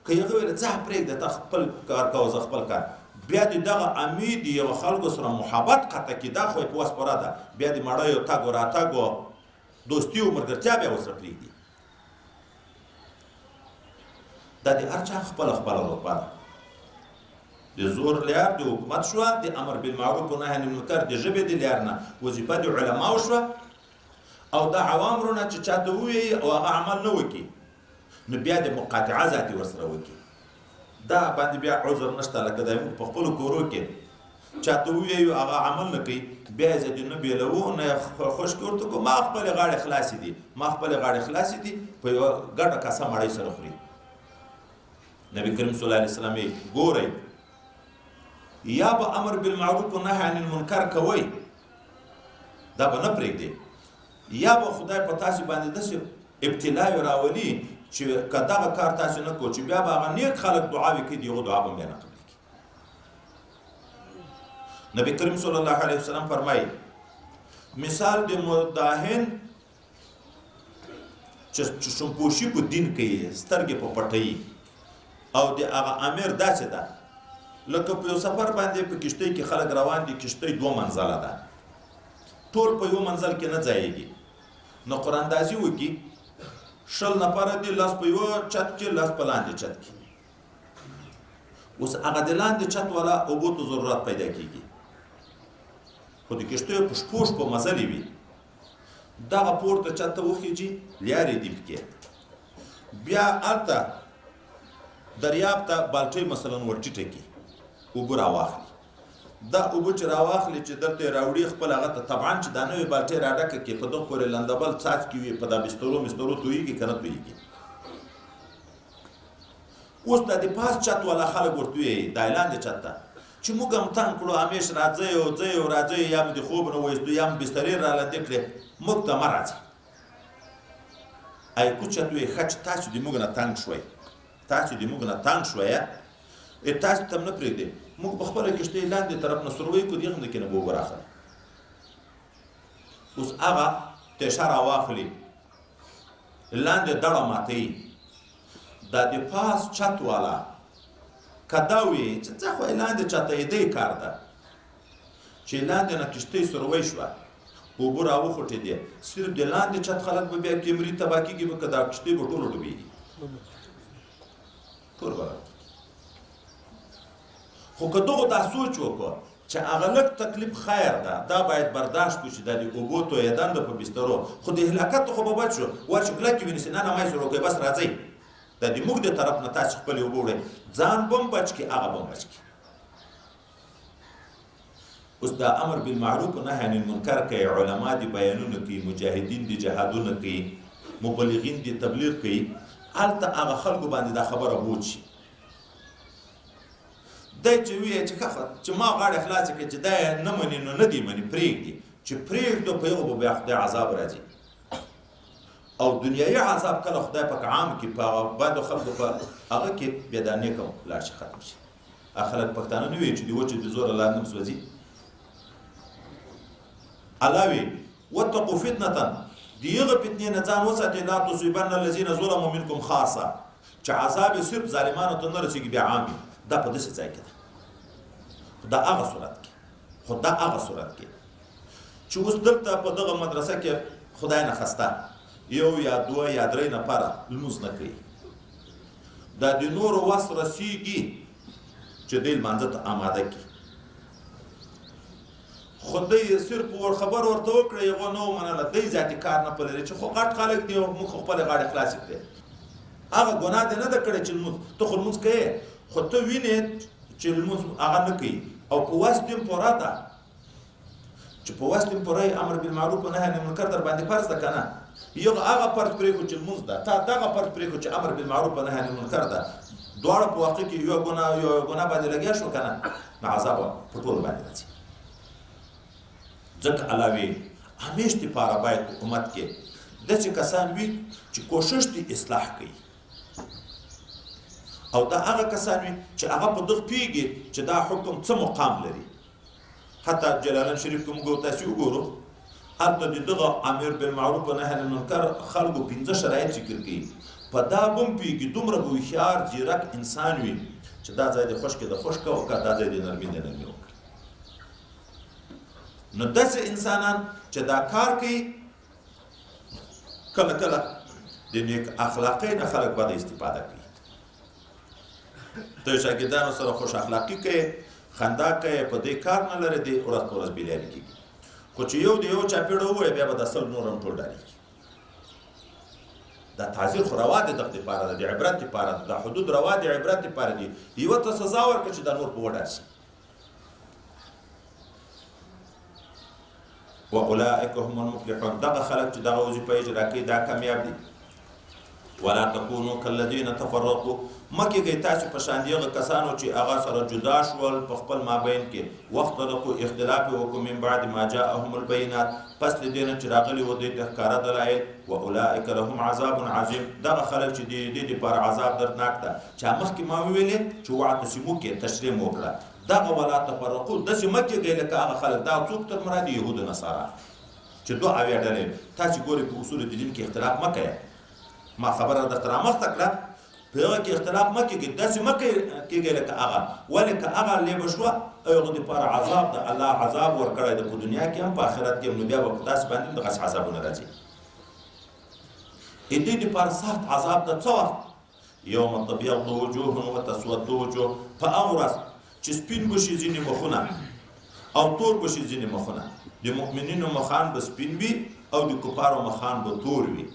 که یې هغه وویل ځه پرېږده، ته خپل کار کوه، زه خپل کار، بیا د دغه امید یو خلکو سره محبت قطع کړي، دا خو یې په وس پوره ده، بیا د مړیو تګ و راتګ و دوستي او ملګرتیا بیا ورسره پرېږدي. دا د هر چا خپله خپله رتبه ده. د زور لیار د حکومت شوه، د امر بالمعروف و نهی عن المنکر د ژبې د لیار نه وظیفه د علماو شوه، او دا عوام وروڼه چې چاته ووایي او هغه عمل نه وکړي، نو بیا د مقاطعه ذاتي ورسره وکړي. دا باندې بیا عذر نشته، لکه دا موږ په خپلو کورو کې چاته ووایو هغه عمل نه کوي، بیا یې ځکه نه بېلوو نه یې خشکې ورته کوو، ما خپلې غاړې خلاصې دي، ما خپلې غاړې خلاصې دي، په یوه ګډه کاسه مړۍ سره خوري. نبی کریم صلی الله علیه وسلم یې ګورئ، یا به امر بالمعروف و نهی عن المنکر کوئ، دا به نه پرېږدئ، یا به خدای په تاسې باندې داسې ابتلاوې راولي چې که دغه کار تاسې نه کوئ، چې بیا به هغه نیک خلک دعاوې کوي، د هغو دعا به بیا نه قبلېږي. نبی کریم صلی الله علیه وسلم فرمایي مثال د مداهن چې چشمپوشي په دین کوي، سترګې په پټوي، او د هغه امیر داسې ده لکه په یو سفر باندې په کښتۍ کې خلک روان دي، کښتۍ دوه منزله ده، ټول په یو منزل کې نه ځایېږي، نو قراندازي وکړي، 20 نفره دي، 10 په یوه چت کې، 10 په لاندې چت کې. اوس هغه د لاندې چت والا اوبو ته ضرورت پیدا کېږي، خو د کښتیو په شپو شپو مزلې وي، دغه پورته چت ته وخېږي، لیارې دي پکې، بیا هلته دریاب ته بالټۍ مثلا ورټیټه کړي، اوبه راواخلي. دا اوبه چې راواخلي چې دلته یې راوړي خپل هغه ته، طبعا چې دا نوې بالټۍ راډکه کړي، په دغه پورې لندبل څاڅکي وي، په دا بسترو مسترو تویږي که نه تویږي. اوس دا د پاس چت والا خلک ورته وایي، دا لاندې چت ته چې موږ هم تنګ کړو، همیش راځئ او ځئ او راځئ، یا مو د خوب نه وایستو، یا مو بسترې رالاندې کړې، موږ ته مه راځئ. ای کوچت وی، ښه چې تاسو د موږ نه تنګ شوئ، تاسو د موږ نه تنګ شوئ، تاسو ته هم نه پرېږدي، موږ په خپله کښتۍ لاندې طرف نه سروی کړو، دې غوندې کې نه به اوبه راخلي. اوس هغه تېشه راواخلي، لاندې دړه ماتوي، دا د پاس چت والا که دا وي چې څه خو یې لاندې چته یې دی کار ده، چې لاندې نه کښتۍ سروی شوه، اوبه راوخوټېدې، صرف د لاندې چت خلک به بیا کیمري تباه کېږي به، که دا کښتۍ به ټولو ډوبېږي، ټول به. خو که دغو دا سوچ وکړو چې هغه لږ تکلیف خیر ده، دا باید برداشت کړو چې دا د اوبو تویېدن ده په بسترو، خو د هلاکت خو به بچ شو، ور چې کلکې ونیسي، نه نه ما یې سره وکړئ، بس راځئ، دا د موږ د طرف نه تاسې خپلې اوبه وړئ، ځان به هم بچ کړي، هغه به هم بچ کړي. اوس دا امر بالمعروف نهی عن المنکر کوي، علما دې بیانونه کوي، مجاهدین دې جهادونه کوي، مبلغین دې تبلیغ کوي، هلته هغه خلکو باندې دا خبره بوج شي. دی چې ووایي چې ښه چې ما غاړې خلاصې کړې، چې دا یې نه مني نو نه دې مني، پرېږدي، چې پرېږدو په هغو به بیا خدای عذاب راځي. او دنیایي عذاب کله خدای پاک عام کړي، په هغه بدو خلکو په هغه کې بیا دا نیک هم لاړ شي، ختم شي. هغه خلک پښتانه نه وایي چې د وچې د زوره لاندې هم سوځي. الله وایي واتقوا فتنة، د هغه فتنې نه ځان وساتئ، لا تصیبن الذین ظلموا منکم خاصة، چې عذاب یې صرف ظالمانو ته نه رسېږي، بیا عام وي. دا په داسې ځای کې ده، خو دا هغه صورت کې، خو دا هغه صورت کې چې اوس دلته په دغه مدرسه کې خدای نه خسته یو یا دوه یا درې نفره لمونځ نه کوي، دا د نورو وس رسېږي چې دی لمانځه ته آماده کړي، خو دی صرف ور خبر ورته وکړه، هغه نه ومنله، دی ذاتي کار نه پلري چې خو غټ خلک دي، موږ خو خپلې غاړې خلاصې کړې. هغه ګناه دې نه ده کړې چې لمونځ ته خو لمونځ کوې، خو ته وینې چې لمونځ هغه نه کوي، او په وس دې هم پوره ده، چې په وس دې هم پوره امر بالمعروف و نهی عن المنکر در باندې فرض ده که نه، یو هغه فرض پرېښود چې لمونځ ده، تا دغه فرض پرېښود چې امر بالمعروف و نهی عن المنکر ده، دواړه په واقع کې یو ګناه یو ګناه باندې لګیا شو که نه، نو عذاب په ټولو باندې راځي. ځکه الله وایي همیش دپاره باید په امت کې داسې کسان وي چې کوشش دې اصلاح کوي، او دا هغه کسان وي چې هغه په دغه پوهېږي چې دا حکم څه مقام لري. حتی جلالین شریف کې موږ تاسې وګورو، هلته د دغه امر بالمعروف و نهی عن المنکر خلکو پنځه شرایط ذکر کوي، په دا به هم پوهېږي، دومره به هوښیار ځیرک انسان وي چې دا ځای دې خشکې د خشکه وکړه، دا ځای دې نرمي د نرمي وکړه. نو داسې انسانان چې دا کار کوي، کله کله د نیک اخلاقۍ نه خلک بده استفاده کوي. ته شاګردانو سره خوش اخلاقي کوې، خندا کوې، په دې کار نه لرې، دې ورځ په ورځ بېلارې کېږي. خو چې یو د یو چا پېړه ووایي، بیا به دا سل نور هم ټول ډارېږي. دا تعذیر خو روا دی دغه دپاره ده، د عبرت دپاره ده، دا حدود روا د عبرت دپاره دي. یوه ته سزا ورکړه چې دا نور په وډار شي. واولئک هم المفلحون، دغه خلک چې دغه وظیفه اجرا کوي دا کامیاب دي. ولا تکونو کالذین تفرقوا، مه کېږئ تاسې په شان د هغه کسانو چې هغه سره جدا شول په خپل مابین کې، واختلقوا، اختلاف یې وکړو، من بعد ما جاءهم البینات، پس له دې نه چې راغلي وو دوی ته ښکاره دلایل. واولئک لهم عذاب عظیم، دغه خلک چې دي دې دپاره عذاب دردناک ده. چې مخکې ما وویلې چې واعتصمو کې تشریح مو وکړه، دغه ولا تفرقو داسې مه کېږئ لکه هغه خلک. دا څوک تر مراد؟ یهود نصارا چې 72 ډلې. تاسې ګورئ په اصول د دین کې اختلاف مه کوئ، ما خبره درته رامخته کړه، په هغه کې اختلاف مه کېږئ، داسې مه کېږئ لکه هغه. ولې که هغه لېبه شوه، هغه دپاره عذاب د الله عذاب ورکړی دی په دنیا کې هم په آخرت کې هم، نو بیا به په تاسې باندې هم دغسې عذابونه راځي. د دې دپاره سخت عذاب ده. څه وخت؟ یوم تبیض وجوه وتسود وجوه، په هغه ورځ چې سپین به شي ځینې مخونه او تور به شي ځینې مخونه. د مؤمنینو مخان به سپین وي او د کفارو مخان به تور وي.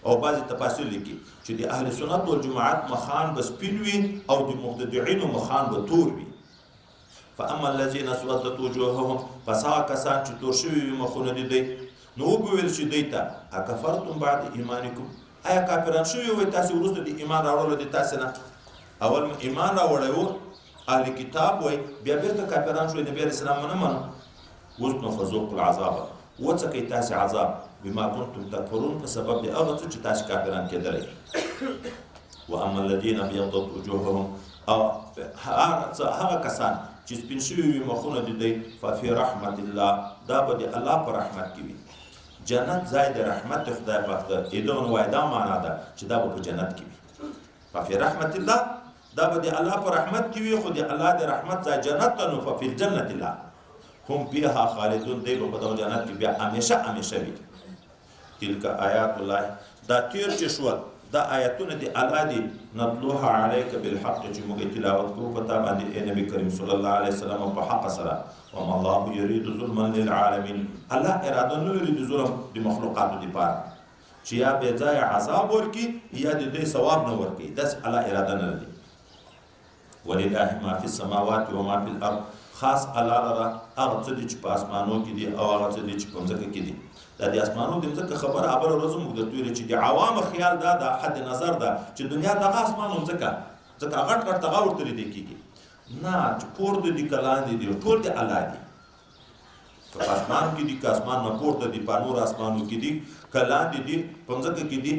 او بعضې تفاسیر لیکي چې د اهل سنت والجماعت مخان به سپین وي او د مبتدعینو مخان به تور وي. فاما الذین اسودت وجوههم، پس هغه کسان چې تور شوي وي مخونه د دوی، نو وبه ویل شي دوی ته اکفرتم بعد ایمانکم، آیا کافران شوي وئ تاسې وروسته د ایمان راوړلو د تاسې نه؟ اول مو ایمان راوړی و، اهل کتاب وای، بیا بیرته کافران شوئ، نبي علیه السلام ونه منو. اوس نو فذوقوا العذاب، وڅکئ تاسې عذاب، بما کنتم تکفرون، په سبب د هغه څه چې تاسې کافران کېدلی. واما الذین ابیضت وجوههم، او هغه کسان چې سپین شوي وي مخونه د دوی، ففي رحمت الله، دا به د الله په رحمت کې وي. جنت ځای د رحمت د خدای پاک ده. دغه نو وایي دا معنا ده چې دا به په جنت کې وي. ففي رحمت الله، دا به د الله په رحمت کې وي، خو د الله د رحمت ځای جنت ته، نو ففي الجنة الله هم فیها خالدون، دی به په دغه جنت کې بیا همیشه همیشه وي. تلک آیات الله، دا تیر چې شول دا آیتونه د الله دي، نتلوها علیک بالحق، چې موږ یې تلاوت کوو په تا باندې ای نبي کریم صلی الله علیه وسلم په حق سره. وما الله یرید ظلما للعالمین، الله اراده نه لري د ظلم د مخلوقاتو دپاره چې یا بې ځایه عذاب ورکړي یا د دوی ثواب نه ورکړي، داسې الله اراده نه لري. ولله ما فی السماوات وما فی الارض، خاص الله لره هغه څه دي چې په اسمانو کې دي او هغه څه دي چې په مځکه کې دي. دا د اسمانو د مځکه خبره بله ورځ موږ درته ویلې چې د عوامو خیال دا ده، حد نظر ده چې دنیا دغه اسمان او مځکه، ځکه غټ غټ دغه ورته لیدل کېږي، نه چې پورته دي که لاندې دي ټول د الله دي. که په اسمان کې دي که اسمان نه پورته دي، په نور اسمانو کې دي که لاندې دي په مځکه کې دي،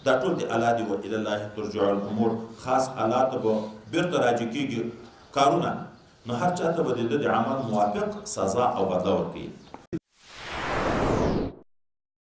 دا ټول د الله دي. و الی الله ترجع الامور، خاص الله ته به بیرته راجع کېږي کارونه، نو هر چا ته به د ده د عمل موافق سزا او بدله ورکوي.